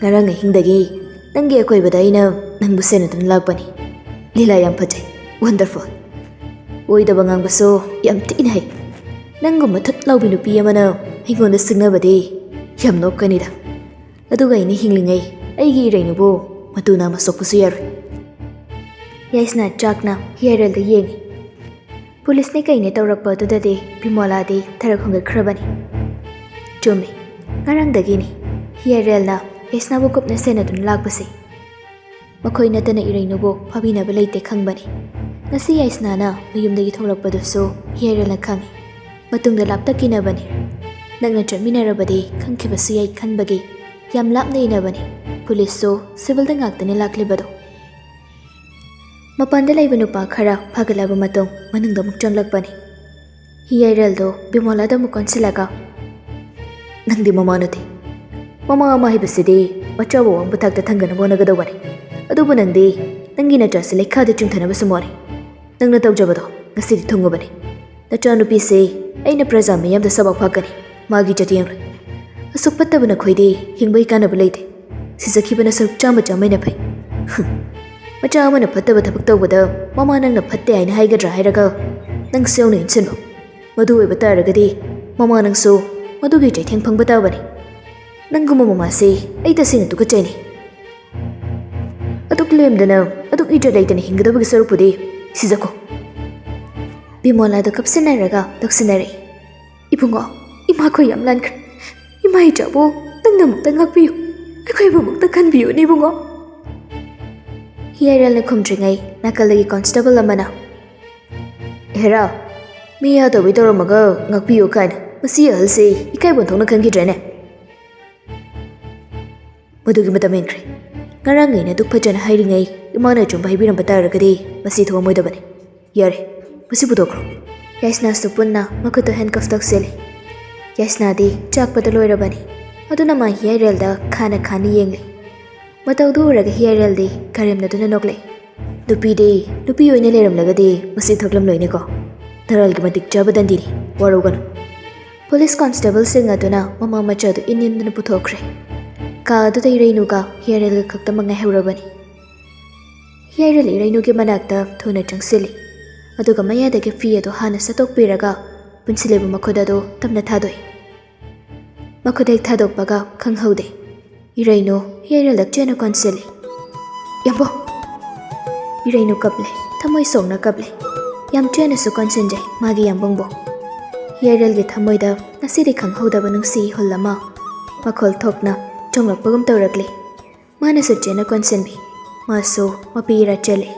ꯉꯔꯥꯡ ꯑꯍꯤꯡꯗꯒꯤ ꯅꯪꯒꯤ ꯑꯀꯣꯏꯕꯗ ꯑꯩꯅ ꯅꯪꯕꯨ ꯁꯦꯟꯅꯗꯨꯅ ꯂꯥꯛꯄꯅꯤ꯫ ꯂꯤꯂꯥ ꯌꯥꯝ ꯐꯖꯩ꯫ ꯋꯟꯗꯔꯐꯨꯜ꯫ ꯑꯣꯏꯗꯕ ꯉꯥꯡꯕꯁꯨ ꯌꯥꯝ ꯊꯤꯅ ꯍꯩ꯫ ꯅꯪꯒꯨꯝꯕ ꯊꯨꯠ ꯂꯥꯎꯕꯤ ꯅꯨꯄꯤ ꯑꯃꯅ ꯑꯩꯉꯣꯟꯗ ꯁꯤꯡꯅꯕꯗꯤ ꯌꯥꯝ ꯅꯣꯛꯀꯅꯤꯗ꯫ ꯑꯗꯨꯒ ꯑꯩꯅ ꯍꯤꯡꯂꯤꯉꯩ ꯑꯩꯒꯤ ꯏꯔꯩꯅꯨꯕꯨ ꯃꯇꯨ ꯅꯥꯝꯃ ꯁꯣꯛꯄꯁꯨ ꯌꯥꯔꯣꯏ꯫" ꯌꯥꯏꯁꯅꯥ ꯆꯥꯛꯅ ꯍꯤꯌꯥꯏꯔꯦꯜꯗ ꯌꯦꯡꯉꯤ꯫ ꯄꯨꯂꯤꯁꯅꯦ ꯀꯩꯅꯦ ꯇꯧꯔꯛꯄ ꯑꯗꯨꯗꯗꯤ ꯕꯤꯃꯣꯂꯥꯗꯤ ꯊꯔꯛ ꯍꯨꯝꯒꯠꯈ꯭ꯔꯕꯅꯤ꯫ ꯆꯨꯝꯃꯤ, ꯉꯔꯥꯡꯗꯒꯤꯅꯤ ꯍꯤꯌꯥꯏꯔꯦꯜꯅ ꯌꯥꯏꯁꯅꯥꯕꯨ ꯀꯨꯞꯅ ꯁꯦꯟꯅꯗꯨꯅ ꯂꯥꯛꯄꯁꯦ꯫ ꯃꯈꯣꯏ ꯅꯠꯇꯅ ꯏꯔꯩꯅꯨꯕꯨ ꯐꯥꯕꯤꯅꯕ ꯂꯩꯇꯦ ꯈꯪꯕꯅꯤ꯫ ꯉꯁꯤ ꯌꯥꯏꯁꯅꯥꯅ ꯃꯌꯨꯝꯗꯒꯤ ꯊꯣꯛꯂꯛꯄꯗꯨꯁꯨ ꯍꯤꯌꯥꯏꯔꯦꯜꯅ ꯈꯪꯏ꯫ ꯃꯇꯨꯡꯗ ꯂꯥꯞꯇꯛ ꯏꯟꯅꯕꯅꯤ꯫ ꯅꯛꯅ ꯆꯠꯃꯤꯟꯅꯔꯕꯗꯤ ꯈꯪꯈꯤꯕꯁꯨ ꯌꯥꯏ ꯈꯟꯕꯒꯤ ꯌꯥꯝ ꯂꯥꯞꯅ ꯏꯟꯅꯕꯅꯤ꯫ ꯄꯨꯂꯤꯁꯁꯨ ꯁꯤꯚꯤꯜꯗ ꯉꯥꯛꯇꯅꯤ ꯂꯥꯛꯂꯤꯕꯗꯣ꯫ ꯃꯄꯥꯟꯗ ꯂꯩꯕ ꯅꯨꯄꯥ ꯈꯔ ꯐꯒꯠꯂꯕ ꯃꯇꯨꯡ ꯃꯅꯨꯡꯗ ꯑꯃꯨꯛ ꯆꯪꯂꯛꯄꯅꯤ꯫ ꯍꯤꯌꯥꯏꯔꯦꯜꯗꯣ ꯕꯤꯃꯣꯂꯥꯗ ꯑꯃꯨꯛ ꯑꯣꯟꯁꯤꯜꯂꯒ, "ꯅꯪꯗꯤ ꯃꯃꯥ ꯅꯠꯇꯦ꯫ ꯃꯃꯥ ꯑꯃ ꯍꯥꯏꯕꯁꯤꯗꯤ ꯃꯆꯥꯕꯨ ꯑꯋꯥꯡꯕ ꯊꯥꯛꯇ ꯊꯥꯡꯒꯠꯅꯕ ꯍꯣꯠꯅꯒꯗꯧꯕꯅꯤ꯫ ꯑꯗꯨꯕꯨ ꯅꯪꯗꯤ ꯅꯪꯒꯤ ꯅꯆꯥꯁꯤ ꯂꯩꯈꯥꯗ ꯆꯤꯡꯊꯅꯕ ꯁꯨꯝ ꯍꯣꯠꯅꯩ꯫ ꯅꯪꯅ ꯇꯧꯖꯕꯗꯣ ꯉꯁꯤꯗꯤ ꯊꯨꯡꯉꯕꯅꯤ꯫ ꯅꯆꯥꯅꯨꯄꯤꯁꯦ ꯑꯩꯅ ꯄ꯭ꯔꯖꯥ ꯃꯤꯌꯥꯝꯗ ꯁꯕꯥꯛ ꯐꯥꯛꯀꯅꯤ꯫ ꯃꯥꯒꯤ ꯆꯠ ꯌꯦꯡꯂꯣꯏ꯫ ꯑꯁꯨꯛ ꯐꯠꯇꯕ ꯅꯈꯣꯏꯗꯤ ꯍꯤꯡꯕꯒꯤ ꯀꯥꯟꯅꯕ ꯂꯩꯇꯦ꯫ ꯁꯤꯖꯈꯤꯕꯅ ꯁꯔꯨꯛ ꯆꯥꯝꯃ ꯆꯥꯝꯃꯩꯅ ꯐꯩ꯫" ꯍꯨꯝ꯫ ꯃꯆꯥ ꯑꯃꯅ ꯐꯠꯇꯕ ꯊꯕꯛ ꯇꯧꯕꯗ ꯃꯃꯥ ꯅꯪꯅ ꯐꯠꯇꯦ ꯍꯥꯏꯅ ꯍꯥꯏꯒꯗ꯭ꯔꯥ ꯍꯥꯏꯔꯒ ꯅꯪꯁꯨ ꯌꯥꯎꯅ ꯏꯟꯁꯤꯟꯕ꯫ ꯃꯗꯨ ꯑꯣꯏꯕ ꯇꯥꯔꯒꯗꯤ ꯃꯃꯥ ꯅꯪꯁꯨ ꯃꯗꯨꯒꯤ ꯆꯩꯊꯦꯡ ꯐꯪꯕ ꯇꯥꯕꯅꯤ꯫ ꯅꯪꯒꯨꯝꯕ ꯃꯃꯥꯁꯦ ꯑꯩ ꯇꯁꯦꯡꯅ ꯇꯨꯀꯠꯆꯩꯅꯦ꯫ ꯑꯗꯨꯛ ꯂꯦꯝꯗꯅ, ꯑꯗꯨꯛ ꯏꯖꯠ ꯂꯩꯇꯅ ꯍꯤꯡꯒꯗꯕꯒꯤ ꯁꯔꯨꯛꯄꯨꯗꯤ ꯁꯤꯖꯈꯣ꯫ ꯕꯤꯃꯣꯂꯥꯗꯣ ꯀꯞꯁꯤꯟꯅꯔꯒ ꯇꯛꯁꯤꯟꯅꯔꯛꯏ꯫ "ꯏꯕꯨꯡꯉꯣ, ꯏꯃꯥꯈꯣꯏ ꯌꯥꯝ ꯂꯥꯟꯈ꯭ꯔꯦ꯫ ꯏꯃꯥ ꯏꯆꯥꯕꯨ ꯅꯪꯅ ꯑꯃꯨꯛꯇ ꯉꯥꯛꯄꯤꯌꯨ꯫ ꯑꯩꯈꯣꯏꯕꯨ ꯑꯃꯨꯛꯇ ꯈꯟꯕꯤꯌꯨꯅꯦ ꯏꯕꯨꯡꯉꯣ꯫" ꯍꯤꯌꯥꯏꯔꯦꯜꯅ ꯈꯨꯝꯗ꯭ꯔꯤꯉꯩ ꯅꯥꯀꯜꯗꯒꯤ ꯀꯣꯟꯁꯇꯦꯕꯜ ꯑꯃꯅ, "ꯍꯦꯔꯥ, ꯃꯤ ꯌꯥꯗꯕꯩ ꯇꯧꯔꯝꯃꯒ ꯉꯥꯛꯄꯤꯌꯨ ꯀꯥꯏꯅ ꯃꯁꯤ ꯑꯍꯜꯁꯦ ꯏꯀꯥꯏꯕꯣꯟ ꯊꯣꯛꯅ ꯈꯪꯈꯤꯗ꯭ꯔꯦꯅꯦ꯫" ꯃꯗꯨꯒꯤ ꯃꯇꯝ ꯍꯦꯟꯈ꯭ꯔꯦ꯫ ꯉꯔꯥꯡ ꯑꯩꯅ ꯑꯗꯨꯛ ꯐꯖꯅ ꯍꯥꯏꯔꯤꯉꯩ ꯏꯃꯥꯅ ꯑꯆꯨꯝꯕ ꯍꯥꯏꯕꯤꯔꯝꯕ ꯇꯥꯔꯒꯗꯤ ꯃꯁꯤ ꯊꯣꯛꯑꯝꯃꯣꯏꯗꯕꯅꯤ꯫ ꯌꯥꯔꯦ, ꯃꯁꯤ ꯄꯨꯊꯣꯛꯈ꯭ꯔꯣ꯫ ꯌꯥꯏꯁꯅꯥꯁꯨ ꯄꯨꯟꯅ ꯃꯈꯨꯠꯇ ꯍꯦꯟꯀꯐ ꯇꯧꯁꯤꯜꯂꯤ꯫ ꯌꯥꯏꯁꯅꯥꯗꯤ ꯆꯥꯛꯄꯗ ꯂꯣꯏꯔꯕꯅꯤ꯫ ꯑꯗꯨꯅ ꯃꯥ ꯍꯤꯌꯥꯏꯔꯦꯜꯗ ꯈꯥꯅ ꯈꯥꯅ ꯌꯦꯡꯂꯤ꯫ ꯃꯇꯧꯗꯨ ꯎꯔꯒ ꯍꯤꯌꯥꯏꯔꯦꯜꯗꯤ ꯀꯔꯦꯝꯅꯗꯨꯅ ꯅꯣꯛꯂꯛꯏ꯫ "ꯅꯨꯄꯤꯗꯤ ꯅꯨꯄꯤ ꯑꯣꯏꯅ ꯂꯩꯔꯝꯂꯒꯗꯤ ꯃꯁꯤ ꯊꯣꯛꯂꯝꯂꯣꯏꯅꯦꯀꯣ꯫ ꯅꯔꯥꯜꯒꯤ ꯃꯇꯤꯛ ꯆꯥꯕ ꯗꯟꯗꯤꯅꯤ, ꯋꯥꯔꯧꯒꯅꯨ꯫" ꯄꯨꯂꯤꯁ ꯀꯣꯟꯁꯇꯦꯕꯜꯁꯤꯡ ꯑꯗꯨꯅ ꯃꯃꯥ ꯃꯆꯥꯗꯨ ꯏꯟ ꯏꯟꯗꯨꯅ ꯄꯨꯊꯣꯛꯈ꯭ꯔꯦ꯫ ꯀꯥ ꯑꯗꯨꯗ ꯏꯔꯩꯅꯨꯒ ꯍꯤꯌꯥꯏꯔꯦꯜꯒ ꯈꯛꯇꯃꯛ ꯉꯥꯏꯍꯧꯔꯕꯅꯤ꯫ ꯍꯤꯌꯥꯏꯔꯦꯜ ꯏꯔꯩꯅꯨꯒꯤ ꯃꯅꯥꯛꯇ ꯊꯨꯅ ꯆꯪꯁꯤꯜꯂꯤ꯫ ꯑꯗꯨꯒ ꯃꯌꯥꯗꯒꯤ ꯐꯤ ꯑꯗꯨ ꯍꯥꯟꯅ ꯁꯠꯇꯣꯛꯄꯤꯔꯒ ꯄꯨꯟꯁꯤꯜꯂꯤꯕ ꯃꯈꯨꯠ ꯑꯗꯨ ꯇꯞꯅ ꯊꯥꯗꯣꯛꯏ꯫ ꯃꯈꯨꯠ ꯍꯦꯛ ꯊꯥꯗꯣꯛꯄꯒ ꯈꯪꯍꯧꯗꯦ, ꯏꯔꯩꯅꯨ ꯍꯤꯌꯥꯏꯔꯦꯜꯗ ꯆꯦꯟꯅ ꯀꯣꯟꯁꯤꯜꯂꯤ꯫ "ꯌꯥꯝꯕꯨꯡ!" ꯏꯔꯩꯅꯨ ꯀꯞꯂꯦ, ꯊꯃꯣꯏ ꯁꯣꯛꯅ ꯀꯞꯂꯦ꯫ ꯌꯥꯝ ꯆꯦꯟꯅꯁꯨ ꯀꯣꯟꯁꯤꯟꯖꯩ ꯃꯥꯒꯤ ꯌꯥꯝꯕꯨꯡꯕꯨ꯫ ꯍꯤꯌꯥꯏꯔꯦꯜꯒꯤ ꯊꯃꯣꯏꯗ ꯉꯁꯤꯗꯤ ꯈꯪꯍꯧꯗꯕ ꯅꯨꯡꯁꯤ ꯏꯍꯨꯜ ꯑꯃ ꯃꯈꯣꯜ ꯊꯣꯛꯅ ꯆꯣꯡꯂꯛꯄꯒꯨꯝ ꯇꯧꯔꯛꯂꯤ꯫ ꯃꯥꯅꯁꯨ ꯆꯦꯟꯅ ꯀꯣꯟꯁꯤꯟꯕꯤ꯫ ꯃꯥꯁꯨ ꯃꯄꯤ ꯏꯔꯥ ꯆꯦꯜꯂꯤ꯫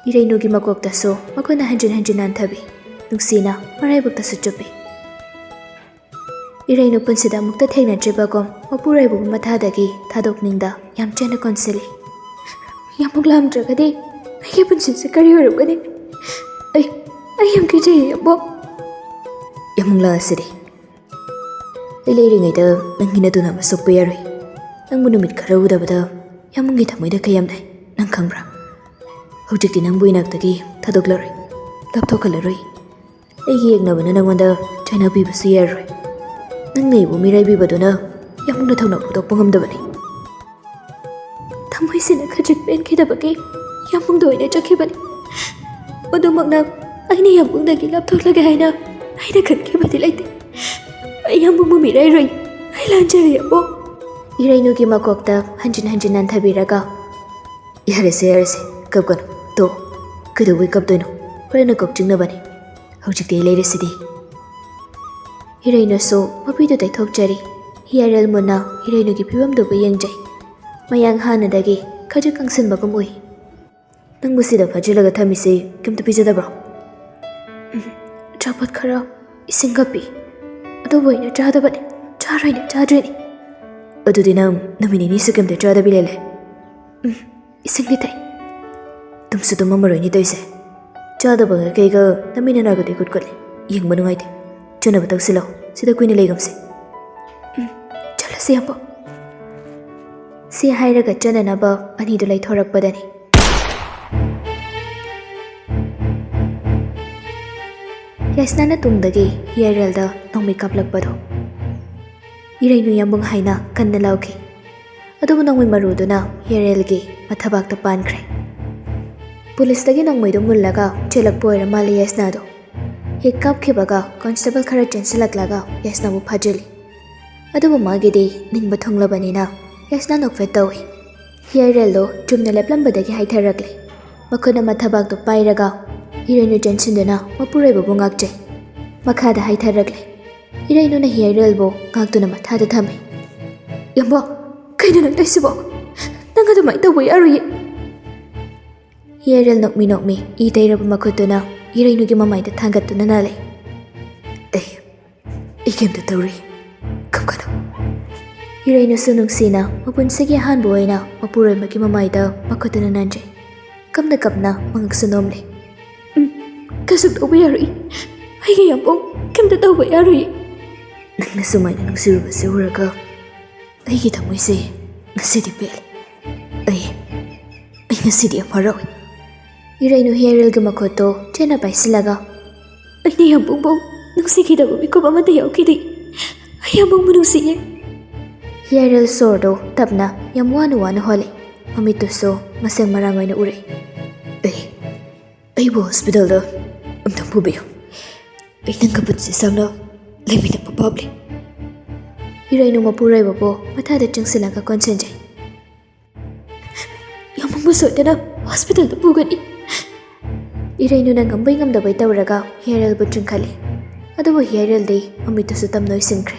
ꯏꯔꯩꯅꯨꯒꯤ ꯃꯀꯣꯛꯇꯁꯨ ꯃꯈꯨꯠꯅ ꯍꯟꯖꯤꯟ ꯍꯟꯖꯤꯟ ꯅꯥꯟꯊꯕꯤ꯫ ꯅꯨꯡꯁꯤꯅ ꯃꯔꯥꯏꯕꯛꯇꯁꯨ ꯆꯨꯞꯄꯤ꯫ ꯏꯔꯩꯅꯨ ꯄꯨꯟꯁꯤꯗ ꯑꯃꯨꯛꯇ ꯊꯦꯡꯅꯗ꯭ꯔꯤꯕꯒꯨꯝ ꯃꯄꯨꯔꯣꯏꯕꯕꯨ ꯃꯊꯥꯗꯒꯤ ꯊꯥꯗꯣꯛꯅꯤꯡꯗ ꯌꯥꯝ ꯆꯦꯟꯅ ꯀꯣꯟꯁꯤꯜꯂꯤ꯫ "ꯌꯥꯝꯕꯨꯡ ꯂꯥꯛꯑꯝꯗ꯭ꯔꯒꯗꯤ ꯑꯩꯒꯤ ꯄꯨꯟꯁꯤꯁꯦ ꯀꯔꯤ ꯑꯣꯏꯔꯝꯒꯅꯤ? ꯑꯩ, ꯑꯩ ꯌꯥꯝ ꯀꯤꯖꯩꯌꯦ, ꯌꯥꯝꯕꯨꯡ!" "ꯌꯥꯝꯕꯨꯡ ꯂꯥꯛꯑꯁꯤꯗꯤ꯫ ꯑꯩ ꯂꯩꯔꯤꯉꯩꯗ ꯅꯪꯒꯤ ꯅꯇꯨ ꯅꯥꯕ ꯁꯣꯛꯄ ꯌꯥꯔꯣꯏ꯫ ꯅꯪꯕꯨ ꯅꯨꯃꯤꯠ ꯈꯔ ꯎꯗꯕꯗ ꯌꯥꯝꯕꯨꯡꯒꯤ ꯊꯃꯣꯏꯗ ꯀꯌꯥꯝ ꯅꯥꯏ, ꯅꯪ ꯈꯪꯕ꯭ꯔꯥ? ꯍꯧꯖꯤꯛꯇꯤ ꯅꯪꯕꯨ ꯏꯅꯥꯛꯇꯒꯤ ꯊꯥꯗꯣꯛꯂꯔꯣꯏ, ꯂꯥꯞꯊꯣꯛꯍꯜꯂꯔꯣꯏ꯫ ꯑꯩꯒꯤ ꯌꯦꯛꯅꯕꯅ ꯅꯪꯉꯣꯟꯗ ꯆꯩꯅꯕꯤꯕꯁꯨ ꯌꯥꯔꯣꯏ꯫ ꯅꯪꯅ ꯑꯩꯕꯨ ꯃꯤꯔꯥꯏꯕꯤꯕꯗꯨꯅ ꯌꯥꯝꯕꯨꯡꯅ ꯊꯧꯅꯥ ꯐꯨꯗꯣꯛꯄ ꯉꯝꯗꯕꯅꯤ꯫" ꯊꯃꯣꯏꯁꯤꯅ ꯈꯖꯤꯛ ꯄꯦꯟꯈꯤꯗꯕꯒꯤ ꯌꯥꯝꯕꯨꯡꯗ ꯑꯣꯏꯅ ꯆꯠꯈꯤꯕꯅꯤ꯫ ꯑꯗꯨꯃꯛꯅ ꯑꯩꯅ ꯌꯥꯝꯕꯨꯡꯗꯒꯤ ꯂꯥꯞꯊꯣꯛꯂꯒꯦ ꯍꯥꯏꯅ ꯑꯩꯅ ꯈꯟꯈꯤꯕꯗꯤ ꯂꯩꯇꯦ꯫ ꯑꯩ ꯌꯥꯝꯕꯨꯡꯕꯨ ꯃꯤꯔꯥꯏꯔꯣꯏ꯫ ꯑꯩ ꯂꯥꯟꯖꯔꯦ, ꯌꯥꯝꯕꯨꯡ꯫ ꯏꯔꯩꯅꯨꯒꯤ ꯃꯀꯣꯛꯇ ꯍꯟꯖꯤꯟ ꯍꯟꯖꯤꯟ ꯅꯥꯟꯊꯕꯤꯔꯒ, "ꯌꯥꯔꯦꯁꯦ, ꯌꯥꯔꯦꯁꯦ, ꯀꯞꯀꯅꯨ꯫ ꯇꯣ, ꯀꯩꯗꯧꯕꯩ ꯀꯞꯇꯣꯏꯅꯣ? ꯍꯣꯔꯦꯟꯅ ꯀꯣꯛ ꯆꯤꯛꯅꯕꯅꯤ꯫ ꯍꯧꯖꯤꯛꯇꯤ ꯑꯩ ꯂꯩꯔꯤꯁꯤꯗꯤ꯫" ꯏꯔꯩꯅꯨꯁꯨ ꯃꯄꯤꯗꯨ ꯇꯩꯊꯣꯛꯆꯔꯤ꯫ ꯍꯤꯌꯥꯏꯔꯦꯜ ꯃꯨꯟꯅ ꯏꯔꯩꯅꯨꯒꯤ ꯐꯤꯕꯝꯗꯨꯕꯨ ꯌꯦꯡꯖꯩ꯫ ꯃꯌꯥꯡ ꯍꯥꯟꯅꯗꯒꯤ ꯈꯔ ꯀꯪꯁꯤꯟꯕꯒꯨꯝ ꯎꯏ꯫ "ꯅꯪꯕꯨ ꯁꯤꯗ ꯐꯥꯖꯤꯜꯂꯒ ꯊꯝꯃꯤꯁꯤ ꯀꯩꯝꯇ ꯄꯤꯖꯗꯕ꯭ꯔꯣ?" "ꯎꯝ, ꯑꯆꯥꯄꯣꯠ ꯈꯔ, ꯏꯁꯤꯡꯒ ꯄꯤ꯫ ꯑꯗꯨꯕꯨ ꯑꯩꯅ ꯆꯥꯗꯕꯅꯤ, ꯆꯥꯔꯣꯏꯅ ꯆꯥꯗ꯭ꯔꯤꯅꯤ꯫" "ꯑꯗꯨꯗꯤ ꯅꯪ ꯅꯨꯃꯤꯠ ꯅꯤꯅꯤꯁꯨ ꯀꯩꯝꯇ ꯆꯥꯗꯕꯤ ꯂꯩꯂꯦ?" "ꯎꯝ, ꯏꯁꯤꯡꯗꯤ ꯊꯛꯏ꯫" "ꯇꯨꯝꯁꯨ ꯇꯨꯝꯃꯝꯃꯔꯣꯏꯅꯦ ꯇꯧꯔꯤꯁꯦ꯫ ꯆꯥꯗꯕꯒ ꯀꯩꯒ ꯅꯃꯤꯠ ꯅꯅꯥꯒꯗꯤ ꯀꯨꯠ ꯀꯨꯠꯂꯤ꯫ ꯌꯦꯡꯕ ꯅꯨꯡꯉꯥꯏꯇꯦ꯫ ꯆꯠꯅꯕ ꯇꯧꯁꯤꯜꯂꯣ꯫ ꯁꯤꯗ ꯀꯨꯏꯅ ꯂꯩꯒꯨꯝꯁꯦ꯫" "ꯎꯝ, ꯆꯠꯂꯁꯤ, ꯌꯥꯝꯕꯨꯡ꯫" ꯁꯤ ꯍꯥꯏꯔꯒ ꯆꯠꯅꯅꯕ ꯑꯅꯤꯗꯨ ꯂꯩꯊꯣꯔꯛꯄꯗꯅꯤ꯫ ꯌꯥꯏꯁꯅꯥꯅ ꯇꯨꯡꯗꯒꯤ ꯍꯤꯌꯥꯏꯔꯦꯜꯗ ꯅꯣꯡꯃꯩ ꯀꯥꯞꯂꯛꯄꯗꯣ ꯏꯔꯩꯅꯨ ꯌꯥꯝꯕꯨꯡ ꯍꯥꯏꯅ ꯀꯟꯅ ꯂꯥꯎꯈꯤ꯫ ꯑꯗꯨꯕꯨ ꯅꯣꯡꯃꯩ ꯃꯔꯨꯗꯨꯅ ꯍꯤꯌꯥꯏꯔꯦꯜꯒꯤ ꯃꯊꯕꯥꯛꯇ ꯄꯥꯟꯈ꯭ꯔꯦ꯫ ꯄꯨꯂꯤꯁꯇꯒꯤ ꯅꯣꯡꯃꯩꯗꯨ ꯃꯨꯜꯂꯒ ꯆꯦꯜꯂꯛꯄ ꯑꯣꯏꯔ ꯃꯥꯜꯂꯦ ꯌꯥꯏꯁꯅꯥꯗꯣ꯫ ꯍꯦꯛ ꯀꯥꯞꯈꯤꯕꯒ ꯀꯣꯟꯁꯇꯦꯕꯜ ꯈꯔ ꯆꯦꯟꯁꯤꯜꯂꯛꯂꯒ ꯌꯥꯏꯁꯅꯥꯕꯨ ꯐꯥꯖꯤꯜꯂꯤ꯫ ꯑꯗꯨꯕꯨ ꯃꯥꯒꯤꯗꯤ ꯅꯤꯡꯕ ꯊꯨꯡꯂꯕꯅꯤꯅ ꯌꯥꯏꯁꯅꯥ ꯅꯣꯛꯐꯦꯠ ꯇꯧꯏ꯫ ꯍꯤꯌꯥꯏꯔꯦꯜꯗꯣ ꯆꯨꯝꯅ ꯂꯦꯞꯂꯝꯕꯗꯒꯤ ꯍꯥꯏꯊꯔꯛꯂꯦ꯫ ꯃꯈꯨꯠꯅ ꯃꯊꯕꯥꯛꯇꯨ ꯄꯥꯏꯔꯒ ꯏꯔꯩꯅꯨ ꯆꯦꯟꯁꯤꯟꯗꯨꯅ ꯃꯄꯨꯔꯣꯏꯕꯕꯨ ꯉꯥꯛꯆꯩ꯫ ꯃꯈꯥꯗ ꯍꯥꯏꯊꯔꯛꯂꯦ꯫ ꯏꯔꯩꯅꯨꯅ ꯍꯤꯌꯥꯏꯔꯦꯜꯕꯨ ꯉꯥꯛꯇꯨꯅ ꯃꯊꯥꯗ ꯊꯝꯃꯤ꯫ "ꯌꯥꯝꯕꯣ, ꯀꯩꯅꯣ ꯅꯪ ꯇꯧꯏꯁꯤꯕꯣ? ꯅꯪ ꯑꯗꯨꯃꯥꯏꯅ ꯇꯧꯕ ꯌꯥꯔꯣꯏꯌꯦ!" ꯍꯤꯌꯥꯏꯔꯦꯜ ꯅꯣꯛꯃꯤ ꯅꯣꯛꯃꯤ ꯏ ꯇꯩꯔꯕ ꯃꯈꯨꯠꯇꯨꯅ ꯏꯔꯩꯅꯨꯒꯤ ꯃꯃꯥꯏꯗ ꯊꯥꯡꯒꯠꯇꯨꯅ ꯅꯥꯜꯂꯦ꯫ "ꯑꯩ, ꯑꯩ ꯀꯩꯝꯇ ꯇꯧꯔꯤ꯫ ꯀꯞꯀꯅꯨ꯫" ꯏꯔꯩꯅꯨꯁꯨ ꯅꯨꯡꯁꯤꯅ ꯃꯄꯨꯟꯁꯤꯒꯤ ꯑꯍꯥꯟꯕ ꯑꯣꯏꯅ ꯃꯄꯨꯔꯣꯏꯕꯒꯤ ꯃꯃꯥꯏꯗ ꯃꯈꯨꯠꯇꯨꯅ ꯅꯥꯟꯖꯩ꯫ ꯀꯞꯅ ꯀꯞꯅ ꯃꯉꯛꯁꯨ ꯅꯣꯝꯂꯦ꯫ "ꯎꯝ, ꯀꯩꯁꯨ ꯇꯧꯕ ꯌꯥꯔꯣꯏ꯫ ꯑꯩꯒꯤ ꯌꯥꯝꯕꯨꯡ ꯀꯩꯝꯇ ꯇꯧꯕ ꯌꯥꯔꯣꯏ꯫" "ꯅꯪꯅ ꯁꯨꯃꯥꯏꯅ ꯅꯨꯡꯁꯤꯔꯨꯕꯁꯦ ꯎꯔꯒ ꯑꯩꯒꯤ ꯊꯃꯣꯏꯁꯦ ꯉꯁꯤꯗꯤ ꯄꯦꯜꯂꯦ꯫ ꯑꯩ, ꯑꯩ ꯉꯁꯤꯗꯤ ꯌꯥꯝ ꯍꯔꯥꯎꯏ꯫" ꯏꯔꯩꯅꯨ ꯍꯤꯌꯥꯏꯔꯦꯜꯒꯤ ꯃꯈꯨꯠꯇꯣ ꯆꯦꯠꯅ ꯄꯥꯏꯁꯤꯜꯂꯒ, "ꯑꯩꯅ ꯌꯥꯝꯕꯨꯡꯕꯨ ꯅꯨꯡꯁꯤꯈꯤꯗꯕ ꯃꯤꯀꯨꯞ ꯑꯃꯠꯇ ꯌꯥꯎꯈꯤꯗꯦ꯫ ꯑꯩ ꯌꯥꯝꯕꯨꯡꯕꯨ ꯅꯨꯡꯁꯤꯌꯦ꯫" ꯍꯤꯌꯥꯏꯔꯦꯜ ꯁꯣꯔꯗꯣ ꯇꯞꯅ ꯌꯥꯝ ꯋꯥꯅ ꯋꯥꯅ ꯍꯣꯜꯂꯤ꯫ ꯃꯃꯤꯠꯇꯨꯁꯨ ꯃꯁꯦꯡ ꯃꯔꯥꯡ ꯑꯣꯏꯅ ꯎꯔꯦ꯫ "ꯑꯩ, ꯑꯩꯕꯨ ꯍꯣꯁꯄꯤꯇꯥꯜꯗ ꯑꯝꯇꯪ ꯄꯨꯕꯤꯌꯨ꯫ ꯑꯩ ꯅꯪꯒ ꯄꯨꯟꯁꯤ ꯁꯥꯡꯅ ꯂꯩꯃꯤꯟꯅꯕ ꯄꯥꯝꯂꯦ꯫" ꯏꯔꯩꯅꯨ ꯃꯄꯨꯔꯣꯏꯕꯕꯨ ꯃꯊꯥꯗ ꯆꯤꯡꯁꯤꯜꯂꯒ ꯀꯣꯟꯁꯤꯟꯖꯩ꯫ "ꯌꯥꯝꯕꯨꯡꯕꯨ ꯁꯣꯏꯗꯅ ꯍꯣꯁꯄꯤꯇꯥꯜꯗ ꯄꯨꯒꯅꯤ꯫" ꯏꯔꯩꯅꯨꯅ ꯉꯝꯕꯩ ꯉꯝꯗꯕꯩ ꯇꯧꯔꯒ ꯍꯤꯌꯥꯏꯔꯦꯜꯕꯨ ꯆꯤꯡꯈꯠꯂꯤ꯫ ꯑꯗꯨꯕꯨ ꯍꯤꯌꯥꯏꯔꯦꯜꯗꯤ ꯃꯃꯤꯠꯇꯨꯁꯨ ꯇꯝꯅ ꯎꯏꯁꯤꯟꯈ꯭ꯔꯦ꯫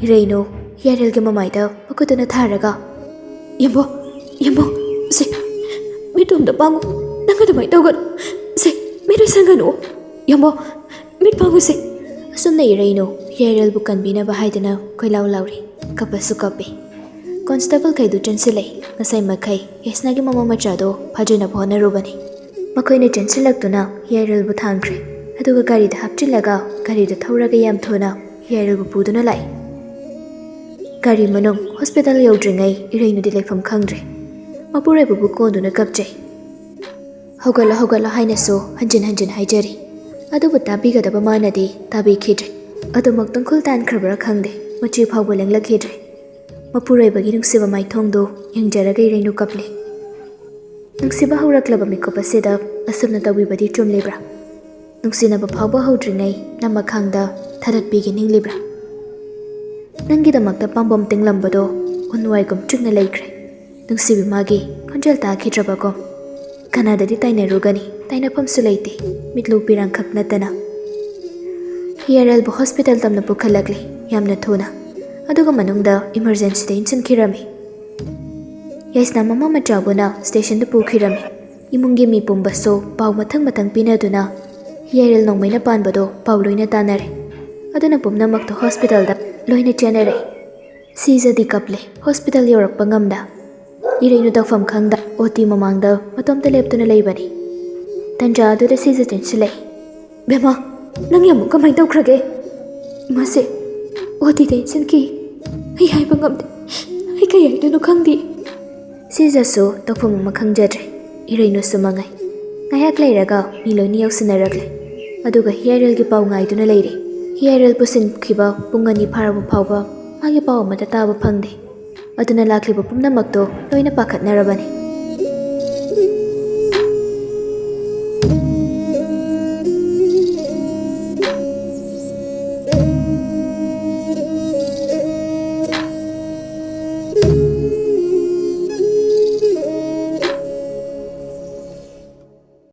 ꯏꯔꯩꯅꯨ ꯍꯤꯌꯥꯏꯔꯦꯜꯒꯤ ꯃꯃꯥꯏꯗ ꯃꯈꯨꯠꯇꯨꯅ ꯊꯥꯔꯒ, "ꯌꯥꯝꯕꯣ, ꯌꯥꯝꯕꯣ, ꯁꯦ, ꯃꯤꯠꯇꯣ ꯑꯝꯇ ꯄꯥꯡꯉꯨ꯫ ꯅꯪ ꯑꯗꯨꯃꯥꯏꯅ ꯇꯧꯒꯅꯨ꯫ ꯁꯦ, ꯃꯤꯠ ꯎꯏꯁꯟꯒꯅꯨ꯫ ꯌꯥꯝꯕꯣ, ꯃꯤꯠ ꯄꯥꯡꯉꯨꯁꯦ꯫" ꯑꯁꯨꯝꯅ ꯏꯔꯩꯅꯨ ꯍꯤꯌꯥꯏꯔꯦꯜꯕꯨ ꯀꯟꯕꯤꯅꯕ ꯍꯥꯏꯗꯨꯅ ꯀꯣꯏꯂꯥꯎ ꯂꯥꯎꯔꯤ꯫ ꯀꯞꯄꯁꯨ ꯀꯞꯄꯤ꯫ ꯀꯣꯟꯁꯇꯦꯕꯜꯈꯩꯗꯨ ꯆꯦꯟꯁꯤꯜꯂꯛꯏ꯫ ꯉꯁꯥꯏ ꯃꯈꯩ ꯌꯥꯏꯁꯅꯥꯒꯤ ꯃꯃꯧ ꯃꯆꯥꯗꯣ ꯐꯥꯖꯤꯟꯅꯕ ꯍꯣꯠꯅꯔꯨꯕꯅꯤ꯫ ꯃꯈꯣꯏꯅ ꯆꯦꯟꯁꯤꯜꯂꯛꯇꯨꯅ ꯍꯤꯌꯥꯏꯔꯦꯜꯕꯨ ꯊꯥꯡꯈ꯭ꯔꯦ꯫ ꯑꯗꯨꯒ ꯒꯥꯔꯤꯗ ꯍꯥꯞꯆꯤꯜꯂꯒ ꯒꯥꯔꯤꯗ ꯊꯧꯔꯒ ꯌꯥꯝ ꯊꯨꯅ ꯍꯤꯌꯥꯏꯔꯦꯜꯕꯨ ꯄꯨꯗꯨꯅ ꯂꯥꯛꯏ꯫ ꯒꯥꯔꯤ ꯃꯅꯨꯡ ꯍꯣꯁꯄꯤꯇꯥꯜ ꯌꯧꯗ꯭ꯔꯤꯉꯩ ꯏꯔꯩꯅꯨꯗꯤ ꯂꯩꯐꯝ ꯈꯪꯗ꯭ꯔꯦ꯫ ꯃꯄꯨꯔꯣꯏꯕꯕꯨ ꯀꯣꯟꯗꯨꯅ ꯀꯞꯆꯩ꯫ "ꯍꯧꯒꯠꯂꯣ, ꯍꯧꯒꯠꯂꯣ" ꯍꯥꯏꯅꯁꯨ ꯍꯟꯖꯤꯟ ꯍꯟꯖꯤꯟ ꯍꯥꯏꯖꯔꯤ꯫ ꯑꯗꯨꯕꯨ ꯇꯥꯕꯤꯒꯗꯕ ꯃꯥꯅꯗꯤ ꯇꯥꯕꯤꯈꯤꯗ꯭ꯔꯦ꯫ ꯑꯗꯨꯃꯛ ꯇꯨꯡꯈꯨꯜ ꯇꯥꯟꯈ꯭ꯔꯕ꯭ꯔꯥ ꯈꯪꯗꯦ, ꯃꯆꯤ ꯐꯥꯎꯕ ꯂꯦꯡꯂꯛꯈꯤꯗ꯭ꯔꯦ꯫ ꯃꯄꯨꯔꯣꯏꯕꯒꯤ ꯅꯨꯡꯁꯤꯕ ꯃꯥꯏꯊꯣꯡꯗꯨ ꯌꯦꯡꯖꯔꯒ ꯏꯔꯩꯅꯨ ꯀꯞꯂꯤ꯫ ꯅꯨꯡꯁꯤꯕ ꯍꯧꯔꯛꯂꯕ ꯃꯤꯀꯨꯞ ꯑꯁꯤꯗ ꯑꯁꯨꯝꯅ ꯇꯧꯕꯤꯕꯗꯤ ꯆꯨꯝꯂꯤꯕ꯭ꯔꯥ? ꯅꯨꯡꯁꯤꯅꯕ ꯐꯥꯎꯕ ꯍꯧꯗ꯭ꯔꯤꯉꯩ ꯅꯝꯃꯈꯥꯡꯗ ꯊꯥꯗꯠꯄꯤꯒꯦ ꯅꯤꯡꯂꯤꯕ꯭ꯔꯥ? ꯅꯪꯒꯤꯗꯃꯛꯇ ꯄꯥꯝꯕꯣꯝ ꯇꯤꯡꯂꯝꯕꯗꯣ ꯎꯟꯋꯥꯏꯒꯨꯝ ꯆꯨꯛꯅ ꯂꯩꯈ꯭ꯔꯦ꯫ ꯅꯨꯡꯁꯤꯕꯤ ꯃꯥꯒꯤ ꯈꯣꯟꯖꯦꯜ ꯇꯥꯈꯤꯗ꯭ꯔꯕꯒꯨꯝ꯫ ꯀꯅꯥꯗꯗꯤ ꯇꯥꯏꯅꯔꯨꯒꯅꯤ? ꯇꯥꯏꯅꯐꯝꯁꯨ ꯂꯩꯇꯦ, ꯃꯤꯠꯂꯨ ꯄꯤꯔꯥꯡꯈꯛ ꯅꯠꯇꯅ꯫ ꯍꯤꯌꯥꯔꯦꯜꯕꯨ ꯍꯣꯁꯄꯤꯇꯥꯜ ꯇꯝꯅ ꯄꯨꯈꯠꯂꯛꯂꯤ, ꯌꯥꯝꯅ ꯊꯨꯅ꯫ ꯑꯗꯨꯒ ꯃꯅꯨꯡꯗ ꯏꯃꯔꯖꯦꯟꯁꯤꯗ ꯏꯟꯁꯤꯟꯈꯤꯔꯝꯃꯤ꯫ ꯌꯥꯏꯁꯅꯥ ꯃꯃꯥ ꯃꯆꯥꯕꯨꯅ ꯁ꯭ꯇꯦꯁꯟꯗ ꯄꯨꯈꯤꯔꯝꯃꯤ꯫ ꯏꯃꯨꯡꯒꯤ ꯃꯤ ꯄꯨꯝꯕꯁꯨ ꯄꯥꯎ ꯃꯊꯪ ꯃꯊꯪ ꯄꯤꯅꯗꯨꯅ ꯍꯤꯌꯥꯔꯦꯜ ꯅꯣꯡꯃꯩꯅ ꯄꯥꯟꯕꯗꯣ ꯄꯥꯎ ꯂꯣꯏꯅ ꯇꯥꯅꯔꯦ꯫ ꯑꯗꯨꯅ ꯄꯨꯝꯅꯃꯛꯇꯣ ꯍꯣꯁꯄꯤꯇꯥꯜꯗ ꯂꯣꯏꯅ ꯆꯦꯟꯅꯔꯦ꯫ ꯁꯤꯖꯗꯤ ꯀꯞꯂꯦ꯫ ꯍꯣꯁꯄꯤꯇꯥꯜ ꯌꯧꯔꯛꯄ ꯉꯝꯗ ꯏꯔꯩꯅꯨ ꯇꯧꯐꯝ ꯈꯪꯗ ꯑꯣ ꯇꯤ ꯃꯃꯥꯡꯗ ꯃꯇꯣꯝꯇ ꯂꯦꯞꯇꯨꯅ ꯂꯩꯕꯅꯤ꯫ ꯇꯟꯖꯥ ꯑꯗꯨꯗ ꯁꯤꯖ ꯆꯦꯟꯁꯤꯜꯂꯛꯏ꯫ "ꯕꯦꯝꯃ, ꯅꯪ ꯌꯥꯝ ꯀꯃꯥꯏꯅ ꯇꯧꯈ꯭ꯔꯒꯦ?" "ꯏꯃꯥꯁꯦ, ꯑꯣ ꯇꯤꯗ ꯏꯟꯁꯤꯟꯈꯤ꯫ ꯑꯩ ꯍꯥꯏꯕ ꯉꯝꯗꯦ꯫ ꯑꯩ ꯀꯩ ꯍꯥꯏꯗꯣꯏꯅꯣ ꯈꯪꯗꯦ꯫" ꯁꯤꯖꯁꯨ ꯇꯧꯐꯝ ꯑꯃ ꯈꯪꯖꯗ꯭ꯔꯦ꯫ ꯏꯔꯩꯅꯨꯁꯨ ꯃꯉꯥꯏ꯫ ꯉꯥꯏꯍꯥꯛ ꯂꯩꯔꯒ ꯃꯤ ꯂꯣꯏꯅ ꯌꯧꯁꯤꯟꯅꯔꯛꯂꯦ꯫ ꯑꯗꯨꯒ ꯍꯤꯌꯥꯔꯦꯜꯒꯤ ꯄꯥꯎ ꯉꯥꯏꯗꯨꯅ ꯂꯩꯔꯦ꯫ ꯍꯤꯌꯥꯔꯦꯜ ꯄꯨꯁꯤꯟꯈꯤꯕ ꯄꯨꯡ ꯑꯅꯤ ꯐꯥꯔꯕ ꯐꯥꯎꯕ ꯃꯥꯒꯤ ꯄꯥꯎ ꯑꯃꯠꯇ ꯇꯥꯕ ꯐꯪꯗꯦ꯫ ꯑꯗꯨꯅ ꯂꯥꯛꯂꯤꯕ ꯄꯨꯝꯅꯃꯛꯇꯣ ꯂꯣꯏꯅ ꯄꯥꯈꯠꯅꯔꯕꯅꯤ꯫